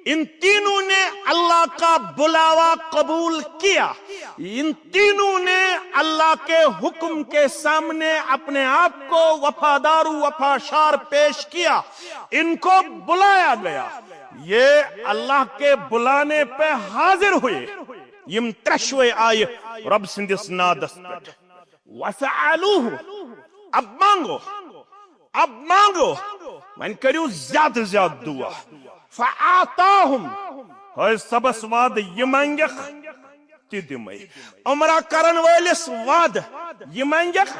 ان تینوں نے اللہ کا بلاوا قبول کیا، ان تینوں نے اللہ کے حکم کے سامنے اپنے آپ کو وفادار و وفاشار پیش کیا، ان کو بلایا گیا، یہ اللہ کے بلانے پہ حاضر ہوئے۔ یم ترشوے آئے رب سندس نادس پہ۔ وسألوه، اب مانگو، اب مانگو، وۄنۍ کٔرِو زیادٕ زیادٕ دعا۔ فأعطاهم، ہے صبس وعدٕ، یہِ منگکھ تہِ دِمے۔ عمرہ کرن وٲلِس وعدٕ، یہِ منگکھ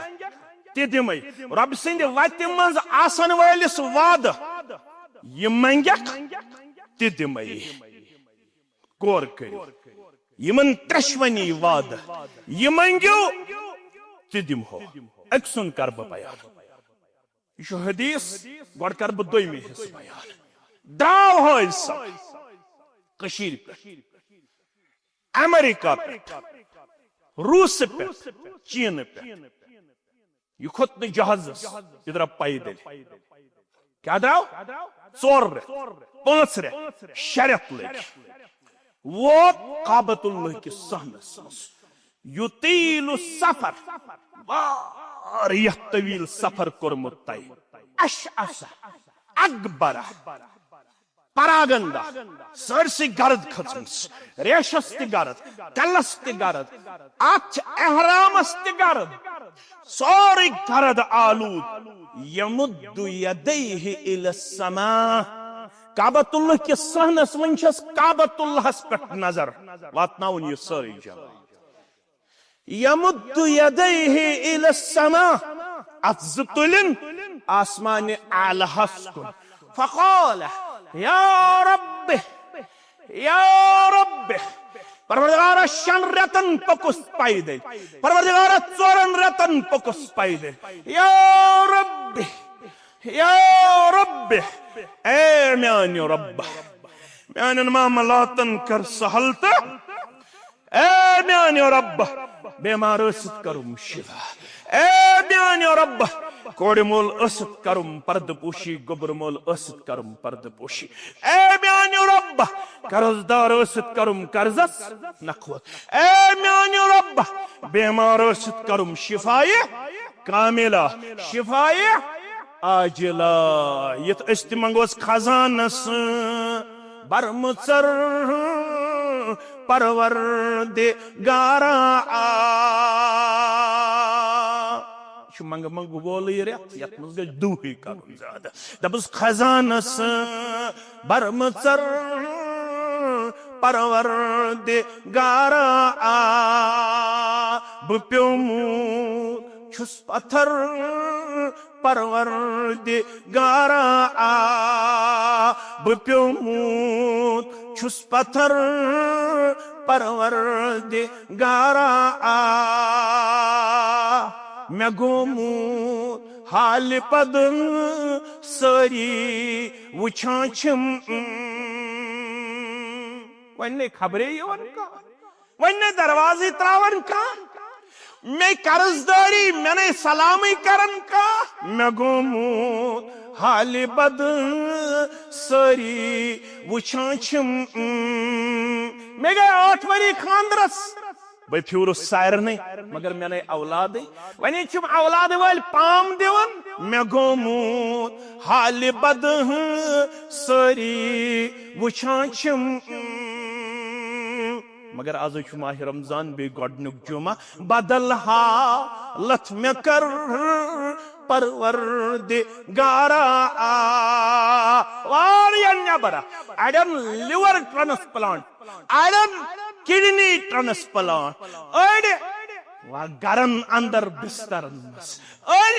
تہِ دِمے۔ رۄب سٕنٛدِ وتہِ منٛز آسن وٲلِس وعدٕ، یہِ منگکھ تہِ دِمے۔ غور کٔرِو، یِمن ترٛٮ۪شوٕنی وعدٕ، یہِ منگِو تہِ دِمہو۔ أکۍ سُنٛد کر بہٕ بیان۔ یہِ چھُ حدیث، گۄڈٕ کر بہٕ دوٚیمہِ حصہٕ بیان۔ درٛاو حٲج صٲب کٔشیٖرِ پٮ۪ٹھ، امریکہ پٮ۪ٹھ، روٗسہٕ پٮ۪ٹھ، چیٖنہٕ پٮ۪ٹھ۔ یہِ کھوٚت نہٕ جہازس، یہِ درٛاو پیدل۔ کیٛاہ درٛاو؟ ژور رٮ۪تھ، پانٛژھ رٮ۪تھ، شےٚ رٮ۪تھ لٔگۍ۔ ووت کعبۃ اللہ کِس صحنس منٛز۔ یطیل السفر، واریاہ طویل سفر کوٚرمُت طے۔ اشعث اکبر، پراگندہ، سٲرسٕے گرد کھٔژمٕژ، ریشس تہِ گرد، کلس تہِ گرد، اتھ چھِ احرامس تہِ گرد، سورُے گرد آلود۔ یمد یدیہ الی السماء، کعبۃ اللہ کِس صحنس، وۄنۍ چھس کعبۃ اللہس پٮ۪ٹھ نظر واتناوُن یہِ سٲرٕے جماعت۔ یمد یدیہ الی السماء، اتھ زٕ تُلِن آسمانِ اعلیٰ ہس کُن۔ فقال، یا رب، یا رب، پروردگارا، شٮ۪ن رٮ۪تن پوٚکُس پیدل، پروردگارا، ژورن رٮ۪تن پوٚکُس پیدل، یا رب، یا رب، اے میانہِ رب، میانٮ۪ن معاملاتن کر سہل تہٕ اے میانہِ رب، بیمار ٲسِتھ کرُم شفا۔ اے میانہِ رب، کورِ مول ٲسِتھ کرُم پردٕ پوشی، گوٚبُر مول ٲسِتھ کرُم پردٕ پوشی۔ اے میانہِ رب، قرض دار ٲسِتھ کرُم قرضس نکھوت۔ اے میانہِ رب، بیمار ٲسِتھ کرُم شفایہِ کاملہ، شفایہِ عاجلہ۔ یتھ أسۍ تہِ منگوس خزانس برمٕژر پروردگارا۔ یہِ چھُ منگہٕ منگہٕ وولٕے رٮ۪تھ، یتھ منٛز گژھِ دُہٕے کرُن زیادٕ۔ دپُس خزانس برمٕژر پروردگارا، بہٕ پیومُت چھُس پتھر پروردگارا، بہٕ پیومُت چھُس پتھر پروردگارا، مےٚ گوٚمُت حالہِ پد سٲری وٕچھان چھِم۔ وۄنۍ نے خبرے یِوان کانٛہہ، وۄنۍ نے دروازے تراوان کانٛہہ، مے قرض دٲری، مےٚ نے سلامٕے کران کانٛہہ۔ مےٚ گوٚمُت حالہِ بد سٲری وٕچھان چھِم۔ مےٚ گٔے ٲٹھ ؤری خاندرس، بہٕ پھیوٗرُس سارنٕے، مگر مےٚ نے اولادٕے۔ وۄنۍ چھِم اولادٕ وٲلۍ پام دِوان۔ مےٚ گوٚمُت حالہِ بد سٲری وٕچھان چھِم۔ مگر آزے چھُ ماہِ رمضان، بیٚیہِ گۄڈٕنیُک جمعہ۔ بدل حالت مےٚ کٔر پروردگارا۔ واریاہ نٮ۪بر، اڑٮ۪ن liver transplant، اڑٮ۪ن kidney transplant، اڑ گرن اندر بسترن منٛز، اڑ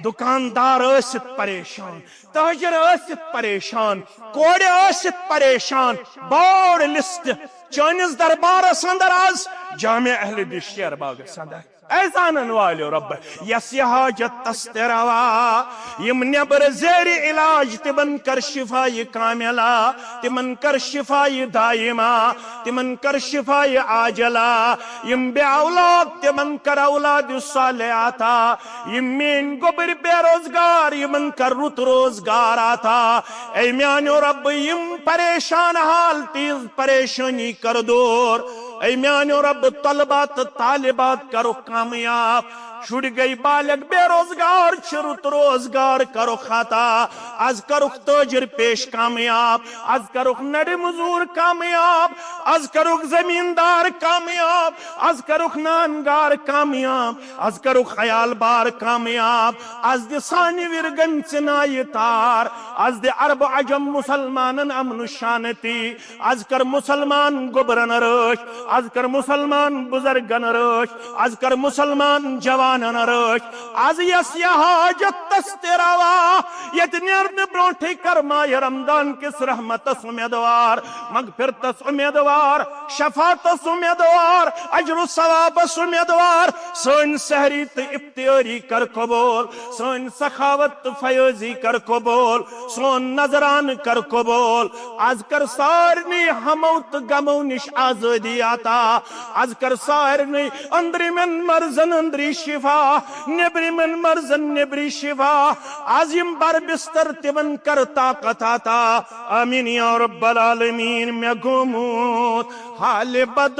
دکاندار ٲسِتھ پریشان، تاجر ٲسِتھ پریشان، کورِ ٲسِتھ پریشان، بوٚڑ list چٲنِس دربارس اندر آز جامع اہل حدیث شیر باغس اندر۔ اے زانن والٮ۪و رۄب، یس یہِ حاجت تس تہِ روا، یِم نٮ۪بر زیر علاج، تِمن کر شفا یہِ کاملہ، تِمن کر شفا یہِ دائمہ، تِمن کر شفا یہِ عاجلہ، یِم بے اولاد، تِمن کر اولاد صالح عطا، یِم میٲنۍ گوٚبٕرۍ بے روزگار، یِمن کر رُت روزگار عطا۔ اے میانیو رۄب، یِم پریشان حال، تِہنٛز پریشٲنی کر دور۔ اے میانیو رۄب، طلبہ تہٕ طالبات کرُکھ کامیاب۔ شُرۍ گٔے بالغ، بے روزگار چھِ، رُت روزگار کرُکھ عطا۔ از کرُکھ تاجر پیش کامیاب، از کرُکھ نڑِ مزور کامیاب، از کرُکھ زمیندار کامیاب، از کرُکھ نان گار کامیاب، از کرُکھ خیال بار کامیاب۔ از دِ سانہِ وِرگن ژِ نایہِ تار، از دِ عرب و عجم مسلمانن امن و شانتی۔ از کر مسلمان گوٚبرن رٲچھ، از کر مسلمان بزرگن رٲچھ، از کر مسلمان جوانن رٲچھ۔ از یس یہِ حاجت تس تہِ روا، ییٚتہِ نیرنہٕ برونٹھٕے کر ماہِ رمضان کِس رحمتس امیدوار، مغفرتس امیدوار، شفاعتس امیدوار، اجر و ثوابس امیدوار۔ سٲنۍ سحری تہٕ افطاری کر قبول، سٲنۍ سخاوت تہٕ فیاضی کر قبول، سون نذرانہٕ کر قبول۔ از کر سارنٕے ہمو تہٕ غمو نِش آزٲدی عطا۔ از کر سارنٕے أنٛدرِمٮ۪ن مرضن أنٛدری شفا، نیٚبرِمٮ۪ن مرضن نیٚبری شفا۔ از یِم بر بستر، تِمن کر طاقت عطا۔ آمین یا رب العالمین۔ مےٚ گوٚمُت حالہِ بد،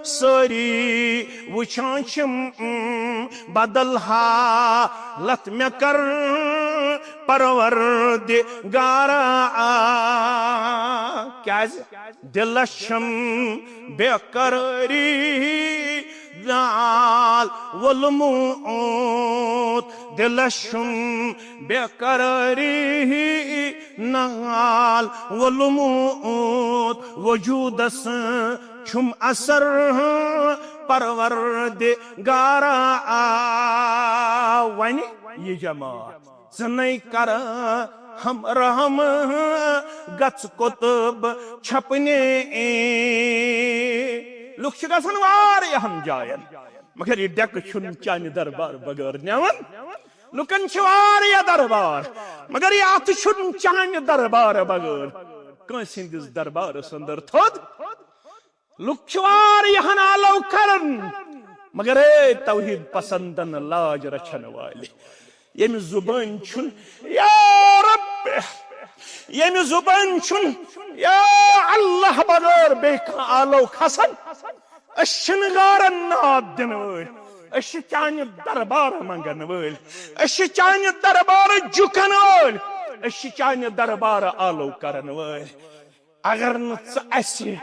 سٲری وٕچھان چھِم بدل حالت، مےٚ کر پروردگارا۔ کیازِ؟ دِلس چھم بے قرٲری نال وولمُت، دِلس چھم بے قرٲری نال وولمُت، وجودس چھم اثر پروردگارا۔ وۄنۍ یہِ جماعت، ژٕ نے کر ہم رحم گژھ قطب چھپنے۔ لُکھ چھِ گژھان واریاہن جاین، مگر یہِ ڈیکہٕ چھُنہٕ چانہِ دربار بغٲر نِوان۔ لُکن چھِ واریاہ دربار، مگر یہِ اَتھٕ چھُنہٕ چانہِ دربار بغٲر کٲنٛسہِ ہٕنٛدِس دربارس اندر تھوٚد۔ لُکھ چھِ واریاہن آلو کران، مگر اے توحید پسندن لاج رچھن والہِ، ییٚمہِ زُبٲنۍ چھُنہٕ، یا رب، ییٚمہِ زُبٲنۍ چھُنہٕ یا اللہ بغٲر بیٚیہِ کانٛہہ آلو کھسان، أسۍ چھِنہٕ غارن ناد دِنہٕ وٲلۍ، أسۍ چھِ چانہِ دربارٕ منٛگن وٲلۍ، أسۍ چھِ چانہِ دربارٕ جُکن وٲلۍ، أسۍ چھِ چانہِ دربارٕ آلو کرن وٲلۍ۔ اگر نہٕ ژٕ اسہِ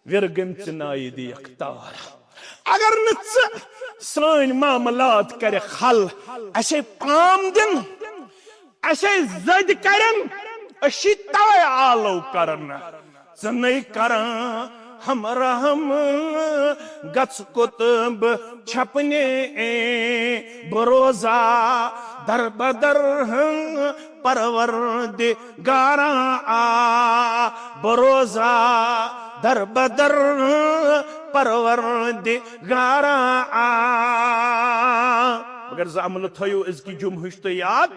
وِرگن ژِ نایہِ دِیکھ تار، اگر نہٕ ژٕ سٲنۍ معاملات کرکھ حل، اسے پام دِن، اسے زٔدۍ کرن، أسۍ چھِ توے آلو کران۔ ژٕ نے کران ہم رحم گژھ قطب چھپنے، بہٕ روزا در بدر پروردگارا، آ، بہٕ روزا در بدر پروردگارا، آ۔ مگر زٕ عملہٕ تھٲیِو أزکہِ جمعہٕچ تُہۍ یاد۔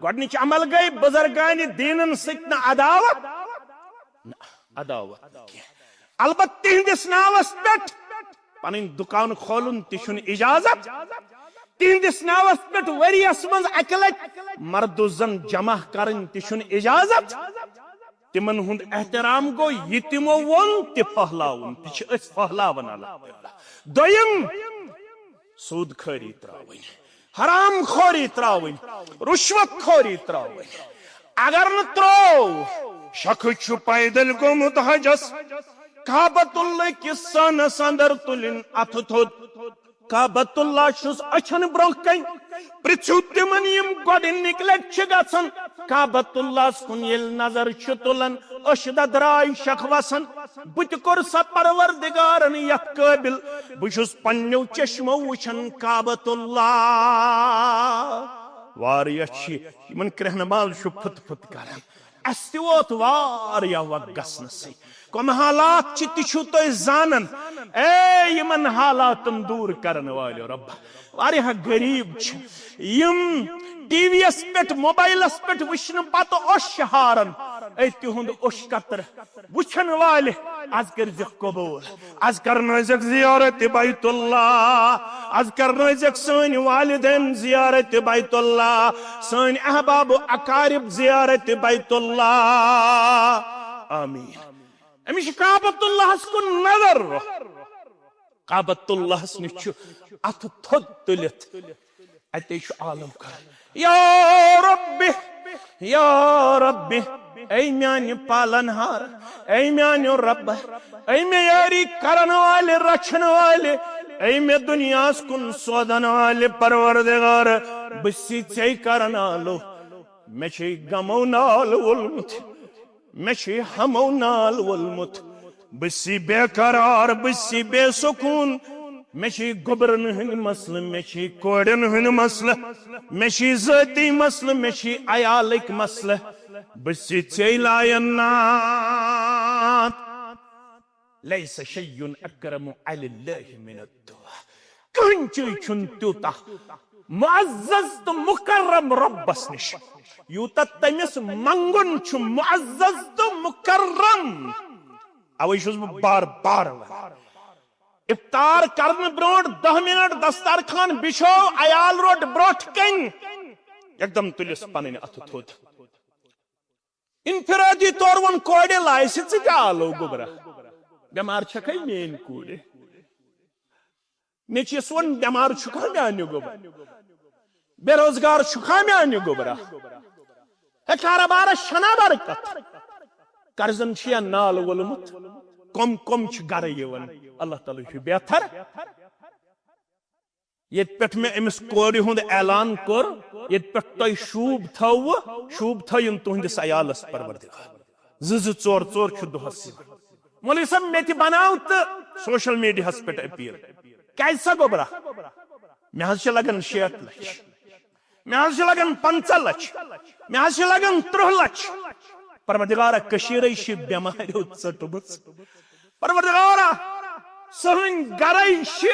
گۄڈٕنِچ عمل گٔے بُزرگانِ دیٖنن سۭتۍ نہٕ عداوت، نہ، عداوت نہٕ کینٛہہ۔ البتہٕ تِہنٛدِس ناوس پٮ۪ٹھ پنٕنۍ دُکان کھولُن تہِ چھُنہٕ اجازت۔ تِہنٛدِس ناوس پٮ۪ٹھ ؤریس منٛز اکہِ لٹہِ مردُزن جمع کرٕنۍ تہِ چھُنہٕ اجازت۔ تِمن ہُنٛد احترام گوٚو، یہِ تِمو ووٚن تہِ پھٔہلاوُن، تہِ چھِ أسۍ پھٔہلاوان، الحمدللہ۔ دوٚیِم، سود خوری تراوٕنۍ، حرام خوری تراوٕنۍ، رشوت خوری تراوٕنۍ۔ اگر نہٕ ترٛوو، شخص چھُ پیدل گوٚمُت حجس، کعبۃ اللہ کِس سٲنس اندر تُلِن اتھٕ تھوٚد۔ کعبۃ اللہ چھُس أچھن برونٛہہ کنہِ۔ پرژھِو تِمن، یِم گۄڈٕنِکۍ لٹہِ چھِ گژھان۔ کعبۃ اللہس کُن ییٚلہِ نظر چھِ تُلان، أچھ ددراے شکھ وسان۔ بہٕ تہِ کوٚر سا پروردگارن یتھ قٲبل، بہٕ چھُس پننیو چشمو وٕچھان کعبۃ اللہ۔ واریاہ چھِ یِمن کرٛیٚہنہٕ مال چھُ پھٕت پھٕت کران۔ اسہِ تہِ ووت واریاہ وقت گژھنسٕے۔ کم حالات چھِ تہِ چھِو تُہۍ زانان۔ اے یِمن حالاتن دوٗر کرن وٲلِو رۄب، واریاہ غریب چھِ یِم ٹی وی یس پٮ۪ٹھ، موبایلس پٮ۪ٹھ وٕچھنہٕ پتہٕ اوٚش چھِ ہاران۔ اے تِہُنٛد اوٚش قطرٕ وٕچھن والہِ، از کٔرزِکھ قبول۔ از کرنٲیزیکھ زیارت بیت اللہ۔ از کرنٲیزیکھ سٲنۍ والدین زیارت بیت اللہ، سٲنۍ احباب و اقارب زیارت بیت اللہ۔ آمین۔ أمِس چھُ کعبۃ اللہس کُن نظر۔ کعبۃ اللہس نِش چھُ اتھٕ تھوٚد تُلِتھ اتے چھُ عالم کران، یا رب، یا رب، اے میانہِ پالن ہار، اے میانہِ رب، اے مےٚ یٲری کرن والہِ، رچھن والہِ، اے مےٚ دُنیاہس کُن سوزن والہِ پروردگار، بہٕ چھُسے ژے کرن آلو۔ مےٚ چھے غمو نال وولمُت، مےٚ چھے ہمو نال وولمُت۔ بہٕ چھُسے بے قرار، بہٕ چھُسے بے سکوٗن۔ مےٚ چھے گوٚبرن ہٕنٛدۍ مسلہٕ، مےٚ چھے کورٮ۪ن ہٕنٛدۍ مسلہٕ، مےٚ چھے ذٲتی مسلہٕ، مےٚ چھے عیالٕکۍ مسلہٕ۔ بہٕ چھُسے ژے لاین ناتھ۔ لیس شیء اکرم علی اللہ من الدعاء۔ کٕہٕنۍ چیٖز چھُنہٕ تیوٗتاہ معزز تہٕ مُکرم رۄبس نِش، یوٗتاہ تٔمِس منٛگُن چھُ معزز تہٕ مُکرم۔ اوے چھُس بہٕ بار بار ونان، افطار کرنہٕ برونٛٹھ دَہ منٹ دسترخوان بِچھو، عیال روٚٹ برونٛٹھ کنہِ، یکدم تُلِس پنٕنۍ اتھٕ تھوٚد۔ انفرادی طور ووٚن کورِ لایسہِ، ژٕ کیٛاہ آلو گوٚبرا؟ بٮ۪مار چھکھے میٲنۍ کوٗرِ؟ نیٚچوِس ووٚن، بٮ۪مار چھُکھا میانہِ گوٚبرا؟ بے روزگار چھُکھا میانہِ گوٚبرا؟ ہے کارٕبارس چھنا برکت؟ قرضن چھُ یا نال وولمُت؟ کم کم چھِ گرٕ یِوان؟ اللہ تعالیٰ چھُ بہتر۔ ییٚتہِ پٮ۪ٹھ مےٚ أمِس کورِ ہُنٛد اعلان کوٚر، ییٚتہِ پٮ۪ٹھ تۄہہِ شوٗب تھٲوٕ، شوٗب تھٲیِن تُہنٛدِس عیالس پروردگار۔ زٕ زٕ ژور ژور چھُ دۄہس یِوان۔ مولوی صٲب، مےٚ تہِ بناو تہٕ سوشل میڈیاہس پٮ۪ٹھ اپیل۔ کیازِ سا گوٚبرا؟ مےٚ حظ چھِ لگان شیٹھ لچھ، مےٚ حظ چھِ لگان پنٛژاہ لچھ، مےٚ حظ چھِ لگان ترٕٛہ لچھ۔ پروردگارا، کٔشیٖرے چھِ بٮ۪ماریو ژٔٹمٕژ۔ پروردگارا، سٲنۍ گرے چھِ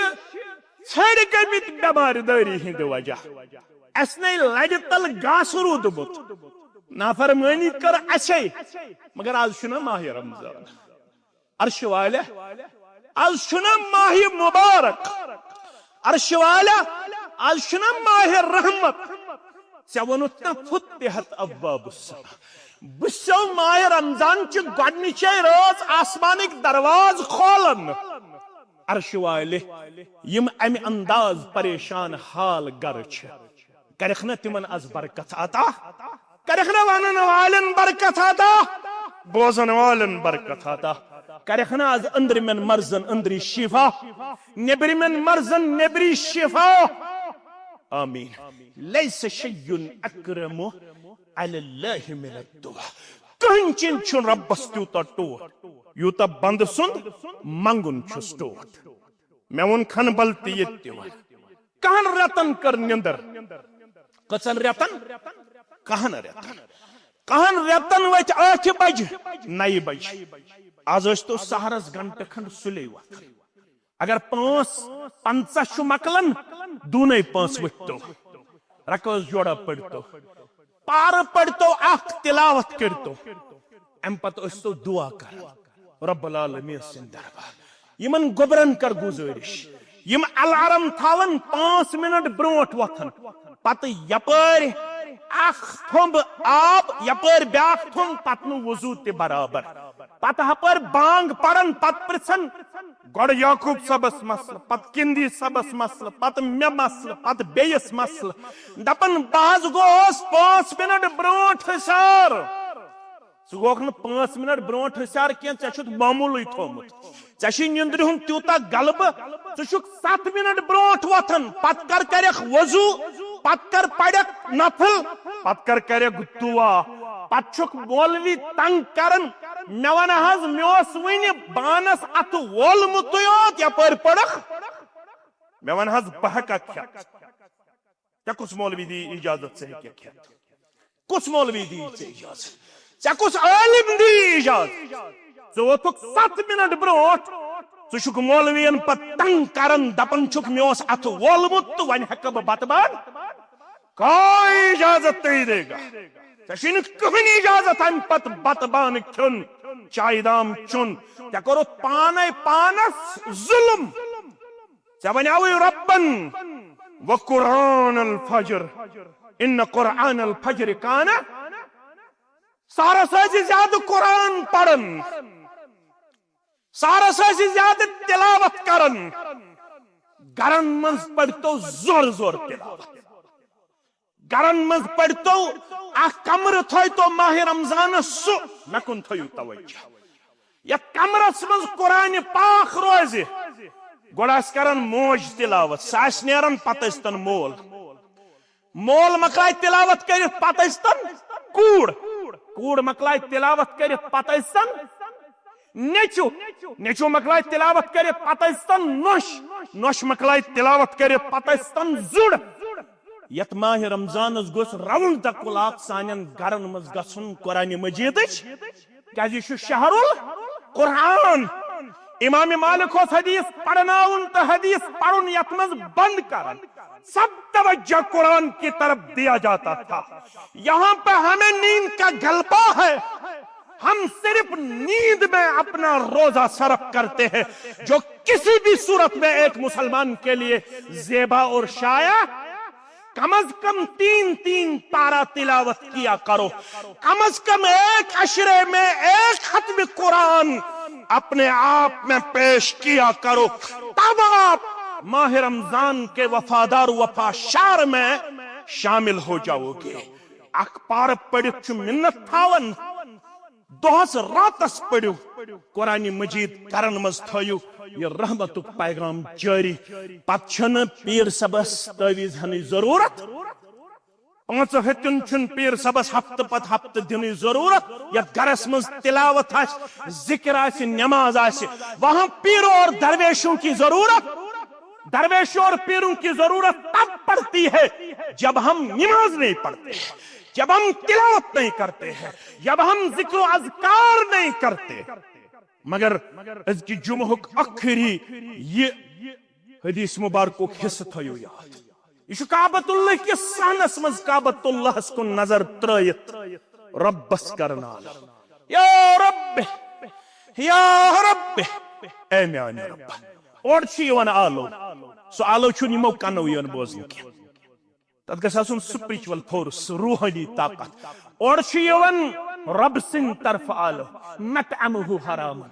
ژھرۍ گٔمٕتۍ بٮ۪مارِ دٲری ہٕنٛدِ وجہ۔ اَسہِ نے لرِ تل گاسہٕ روٗدمُت۔ نافرمٲنی کٔر اَسے، مگر آز چھُنہ ماہِ رمضان۔ عرشہِ والیا، آز چھُنہ ماہِ مبارک۔ عرشہِ والیا، آز چھُنہ ماہِ رحمت۔ ژےٚ ووٚنُتھ نہ فتحت ابواب السما۔ بہٕ چھُسو ماہِ رمضان چہِ گۄڈنِچے رٲژ آسمانٕکۍ دروازٕ کھولان۔ عرشہِ والہِ، یِم امہِ انداز پریشان حال گرٕ چھِ، کرکھ نہ تِمن از برکت عطا؟ کرکھ نہ ونن والٮ۪ن برکت عطا؟ بوزن والٮ۪ن برکت عطا؟ کرکھ نہ از أنٛدرِمٮ۪ن مرضن أنٛدری شفا، نیبرِمٮ۪ن مرضن نیبری شفا؟ آمین۔ لیس شیء اکرم علی اللہ من الدعاء۔ کٕہٕنۍ چیٖز چھُنہٕ رۄبس تیوٗتاہ ٹوٹھ، یوٗتاہ بندٕ سُنٛد منٛگُن چھُس ٹوٹھ۔ مےٚ ووٚن کھنبل تہِ ییٚتہِ تہِ وۄنۍ۔ کہن رٮ۪تن کٔر نِندٕر۔ کٔژن رٮ۪تن؟ کہن رٮ۪تن۔ کہن رٮ۪تن ؤتھۍ ٲٹھِ بجہِ، نَیہِ بجہِ۔ از ٲسۍ تو سحرس گھنٹہٕ کھنڈ سُلے وۄتھان۔ اگر پانٛژھ پنٛژاہ چھُ مۄکلان، دوٗنے پانٛژھ ؤتھۍ تو۔ رکٲژ جوڑا پٔرۍ تو۔ پارٕ پٔرۍ تو، اکھ تلاوت کٔرۍ تو۔ امہِ پتہٕ ٲسۍ تو دعا کران رب العالمین سٕنٛدِ دربار۔ یِمن گوٚبرن کر گُزٲرِش، یِم الارم تھاون پانٛژھ منٹ برونٛٹھ وۄتھن، پتہٕ یپٲرۍ اکھ تھوٚمب آب، یپٲرۍ بیاکھ تھوٚمب، پتہٕ نہٕ وضو تہِ برابر، پتہٕ ہپٲرۍ بانگ پرن، پتہٕ پرژھن گۄڈٕ یعقوب صٲبس مسلہٕ، پتہٕ کِندی صٲبس مسلہٕ، پتہٕ مےٚ مسلہٕ، پتہٕ بیٚیِس مسلہٕ۔ دپان، بہٕ حظ گوس پانٛژھ منٹ برونٛٹھ حسار۔ ژٕ گوکھ نہٕ پانٛژھ منٹ برونٛٹھ حسار کینٛہہ، ژےٚ چھُتھ معموٗلٕے تھوٚومُت۔ ژےٚ چھُے نِندرِ ہُنٛد تیوٗتاہ غلبہٕ، ژٕ چھُکھ ستھ منٹ برونٛٹھ وۄتھان، پتہٕ کر کرکھ وضو، پتہٕ کر پرکھ نفل، پتہٕ کر کرکھ دعا، پتہٕ چھُکھ مولوی تنگ کران۔ مےٚ ون حظ، مےٚ اوس وُنہِ بانس اتھٕ وولمُتُے یوت، یپٲرۍ پٔرٕکھ۔ مےٚ ون حظ، بہٕ ہٮ۪کا کھٮ۪تھ؟ ژےٚ کُس مولوی دی اجازت ژٕ ہیٚککھ کھٮ۪تھ؟ کُس مولوی دی ژےٚ اجازت؟ ژےٚ کُس عٲلِم دی اجازت؟ ژٕ ووتھُکھ ستھ منٹ برونٹھ، ژٕ چھُکھ مولوین پتہٕ تنگ کران، دپان چھُکھ، "مےٚ اوس اتھٕ وولمُت تہٕ وۄنۍ ہٮ۪کہٕ بہٕ بتہٕ بان؟" کوئی اجازت نہیں دے گا۔ ژےٚ چھُے نہٕ کٕہٕنۍ اجازت امہِ پتہٕ بتہٕ بانہٕ کھیوٚن، چایہِ دام چیوٚن۔ ژےٚ کوٚرُتھ پانے پانس ظلم۔ ژےٚ ونیاوُے ربن، "وقرآن الفجر، ان قرآن الفجر کان"۔ سحرس ٲسۍ زیادٕ قرآن پران، سحرس ٲسۍ زیادٕ تلاوت کران۔ گرن منٛز پرتو زور زور تلاوت۔ گرن منٛز پرتو، اکھ کمرٕ تھٲیتو ماہ رمضانس سُہ، مےٚ کُن تھٲیِو توجہ۔ یتھ کمرس منٛز قرآن پاک روزِ، گۄڈٕ آسہِ کران موج تلاوت، سۄ آسہِ نیران، پتہٕ ٲسۍ تن مول۔ مول مۄکلایہِ تلاوت کٔرِتھ، پتہٕ ٲسۍ تن کوٗر۔ کوٗر مۄکلایہِ تلاوت کٔرِتھ، پتہٕ ٲسۍ تن نیٚچو۔ نیٚچو مۄکلایہِ تلاوت کٔرِتھ، پتہٕ ٲسۍ تن نۄش۔ نۄش مۄکلایہِ تلاوت کٔرِتھ، پتہٕ ٲسۍ تن زُر۔ یتھ ماہ رمضانس گوٚژھ round the clock سانٮ۪ن گرن منٛز گژھُن قرآن مجیدٕچ، کیازِ یہِ چھُ شہر القرآن۔ امام مالک اوس حدیث پرناوُن تہٕ حدیث پرُن یتھ منٛز بند کران، سب توجہ قرآن کی طرف دیا جاتا تھا۔ یہاں پہ ہمیں نیند کا غلبہ ہے، ہم صرف نیند میں اپنا روزہ صرف کرتے ہیں، جو کسی بھی صورت میں ایک مسلمان کے لیے زیبا اور شایع۔ کم از کم تین تین پارہ تلاوت کیا کرو، کم از کم ایک عشرے میں ایک ختم قرآن اپنے آپ میں پیش کیا کرو، تب آپ ماہ رمضان کے وفادار وفا شار میں شامل ہو جاؤ گے۔ اکھ پارہ پٔرِتھ چھُ منت تھاوان، دۄہس راتس پٔرِو قرآن مجید، گرن منٛز تھٲیِو یہِ رحمتُک پیغام جٲری۔ پتہٕ چھنہٕ پیٖر صٲبس تعویذ ہنٕچ ضروٗرت، پانٛژھ ہتیُن چھُنہٕ پیٖر صٲبس ہفتہٕ پتہٕ ہفتہٕ دِنٕچ ضروٗرت۔ یتھ گرس منٛز تلاوت آسہِ، ذکر آسہِ، نماز آسہِ، وہاں پیروں اور درویشوں کی ضرورت، درویشوں اور پیروں کی ضرورت تب پڑتی ہے جب ہم نماز نہیں پڑھتے ہیں، جب ہم تلاوت نہیں کرتے ہیں، جب ہم ذکر و اذکار نہیں کرتے۔ مگر أزکہِ جمعہُک ٲخری یہِ حدیث مبارکُک حصہٕ تھٲیِو یاد۔ یہِ چھُ کعبۃ اللہ کِس صحنس منٛز کعبۃ اللہس کُن نظر ترٲیِتھ رۄبس کرناونہٕ۔ یا رب، یا رب، اے میانہِ رۄب۔ اورٕ چھُ یِوان آلو، سُہ آلو چھُنہٕ یِمو کنو یِوان بوزنہٕ کینٛہہ۔ تتھ گژھِ آسُن spiritual force، روحٲنی طاقت۔ اورٕ چھُ یِوان رۄب سٕنٛدِ طرفہٕ آلو، مطعمہ حرام،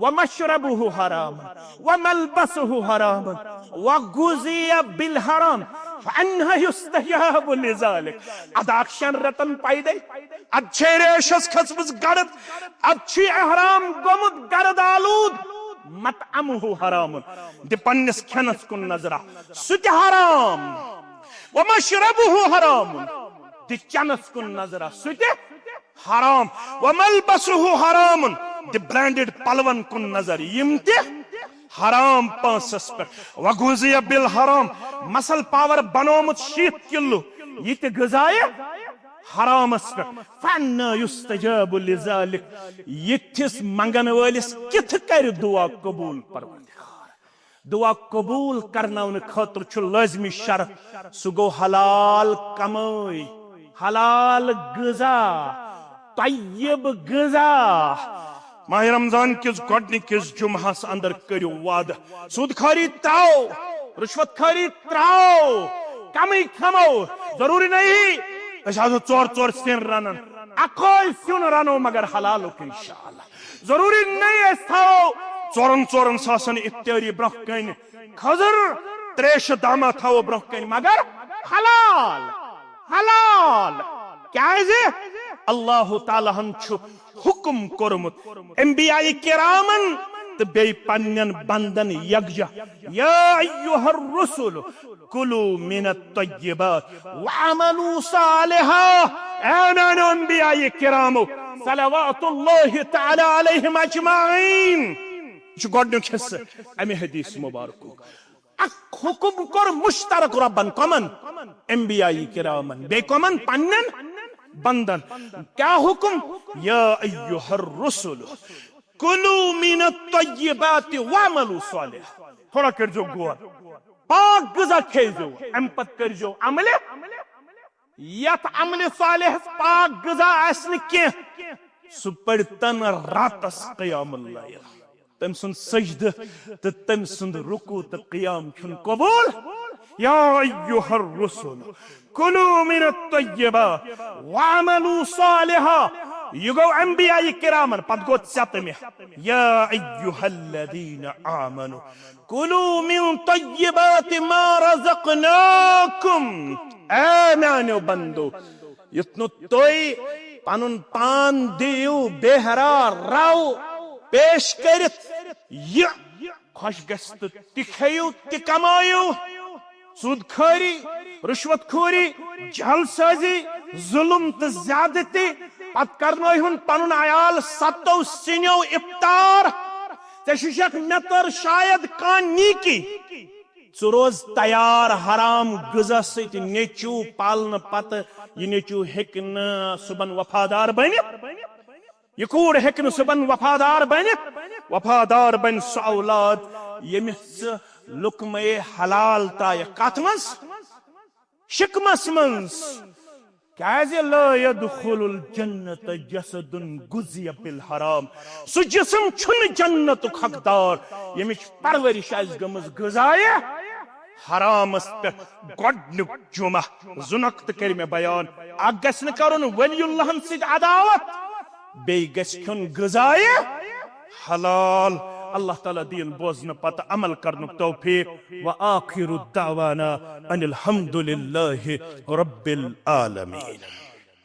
ومشربہ حرام، وملبسہ حرام، وغذی بالحرام، فأنی یستجاب لذلک۔ اداک شٮ۪ن رٮ۪تن پیدل، ادٕ چھے ریشس کھٔژمٕژ گرد، ادٕ چھُے احرام گوٚمُت گرد آلود، مطعمہ حرام، دِ پننِس کھٮ۪نس کُن نظرہ، سُہ تہِ حرام، ومشربہ حرام، دِ چنس کُن نظرہ، سُہ تہِ حرام، وملبسہ حرام، دِ branded پلون کُن نظر، یِم تہِ حرام پونٛسس پٮ۪ٹھ، وغذی بالحرام، muscle power بنومُت شیٖتھ کلو، یہِ تہِ غذایہِ حرامس پٮ۪ٹھ۔ فأنی یستجاب لذلک، یِتھِس منگن وٲلِس کِتھ کرِ دعا قبول پروردگار؟ دعا قبول کرناونہٕ خٲطرٕ چھُ لٲزمی شرط، سُہ گوٚو حلال کمٲے، حلال غذا، طیب غذا۔ ماہ رمضان کِس گۄڈنِکِس جمعہس اندر کٔرِو وعدٕ، سود خوری تراو، رشوت خوری تراو، کمٕے کھمو، ضروٗری نہیں أسۍ آسو ژور ژور سِنۍ رنان، اکوے سیُن رنو مگر حلالُک انشاءاللہ۔ ضروٗری نہیں أسۍ تھاوو ژورن ژورن ساسن افطٲری برونٛہہ کنہِ، کھٔزٕر تریشہِ دامہ تھاوو برونٛہہ کنہِ، مگر حلال، حلال۔ کیازِ؟ اللہ تعالیٰ ہن چھُ حکم کوٚرمُت انبیاء کرامن تہٕ بیٚیہِ پننٮ۪ن بندن یکجا، یا ایھا الرسل کلوا من الطیبات واعملوا صالحا۔ اے میانیو انبیاء کرامو، صلوات اللہ تعالیٰ علیہم اجمعین۔ یہِ چھُ گۄڈنیُک حصہٕ امہِ حدیث مبارکُک۔ اکھ حکم کوٚر مشترک رۄبن، کمن؟ انبیاء کرامن، بیٚیہِ کمن؟ پننٮ۪ن بندن۔ کیا حکم؟ یا ایہا الرسل کلوا من الطیبات واعملوا صالحا۔ تھوڑا کٔرزیو غور، پاک غذا کھیزیو، امہِ پتہٕ کٔرزیو عملہِ۔ یتھ عملِ صالحس پاک غذا آسہِ نہٕ کینٛہہ، سُہ پٔرتن راتس قیام اللیل۔ تٔمۍ سُنٛد سجدٕ تہٕ تٔمۍ سُنٛد رکوع تہٕ قیام چھُنہٕ قبول۔ یا ایہا الرسل کلوا من الطیبات واعملوا صالحا۔ یہِ گوٚو انبیاء کرامن، پتہٕ گوٚو ژےٚ تہٕ مےٚ۔ یا ایہا الذین آمنوا کلوا من طیبات ما رزقناکم۔ اے میانیو بندو، یُتھ نہٕ تُہۍ پنُن پان دِیِو بیہرا رو پیش کٔرِتھ، یہِ خۄش گژھِ تہٕ تہِ کھیٚیِو تہِ کمٲیِو۔ سود خوری، رشوت خوری، جعل سازی، ظلم تہٕ زیادتی، پتہٕ کرنٲیہُن پنُن عیال ستو سِنیو افطار۔ ژےٚ چھُ شک مےٚ تٔر شاید کانٛہہ نیکی۔ ژٕ روز تیار حرام غذا سۭتۍ نیٚچو پالنہٕ پتہٕ۔ یہِ نیٚچو ہیٚکہِ نہٕ صُبحن وفادار بٔنِتھ۔ یہِ کوٗر ہیٚکہِ نہٕ صُبحن وفادار بٔنِتھ۔ وفادار بنہِ سُہ اولاد ییٚمِس ژٕ لقمے حلال تایَکھ۔ کتھ منٛز؟ شکمس منٛز۔ کیازِ؟ لا یدخل الجنت جسد غذی بالحرام۔ سُہ جسم چھُنہٕ جنتُک حقدار ییٚمِچ پرورش آسہِ گٔمٕژ غذایہ حرامس پٮ۪ٹھ۔ گۄڈنیُک جمعہ زٕ نۄقطہٕ کٔرۍ مےٚ بیان۔ اکھ گژھِ نہٕ کرُن ولی اللہن سۭتۍ عداوت، بیٚیہِ گژھِ کھیوٚن غذایہ حلال۔ اللہ تعالیٰ دِیِن بوزنہٕ پتہٕ عمل کرنُک توفیق۔ وآخر دعوانا ان الحمد للہ رب العالمین۔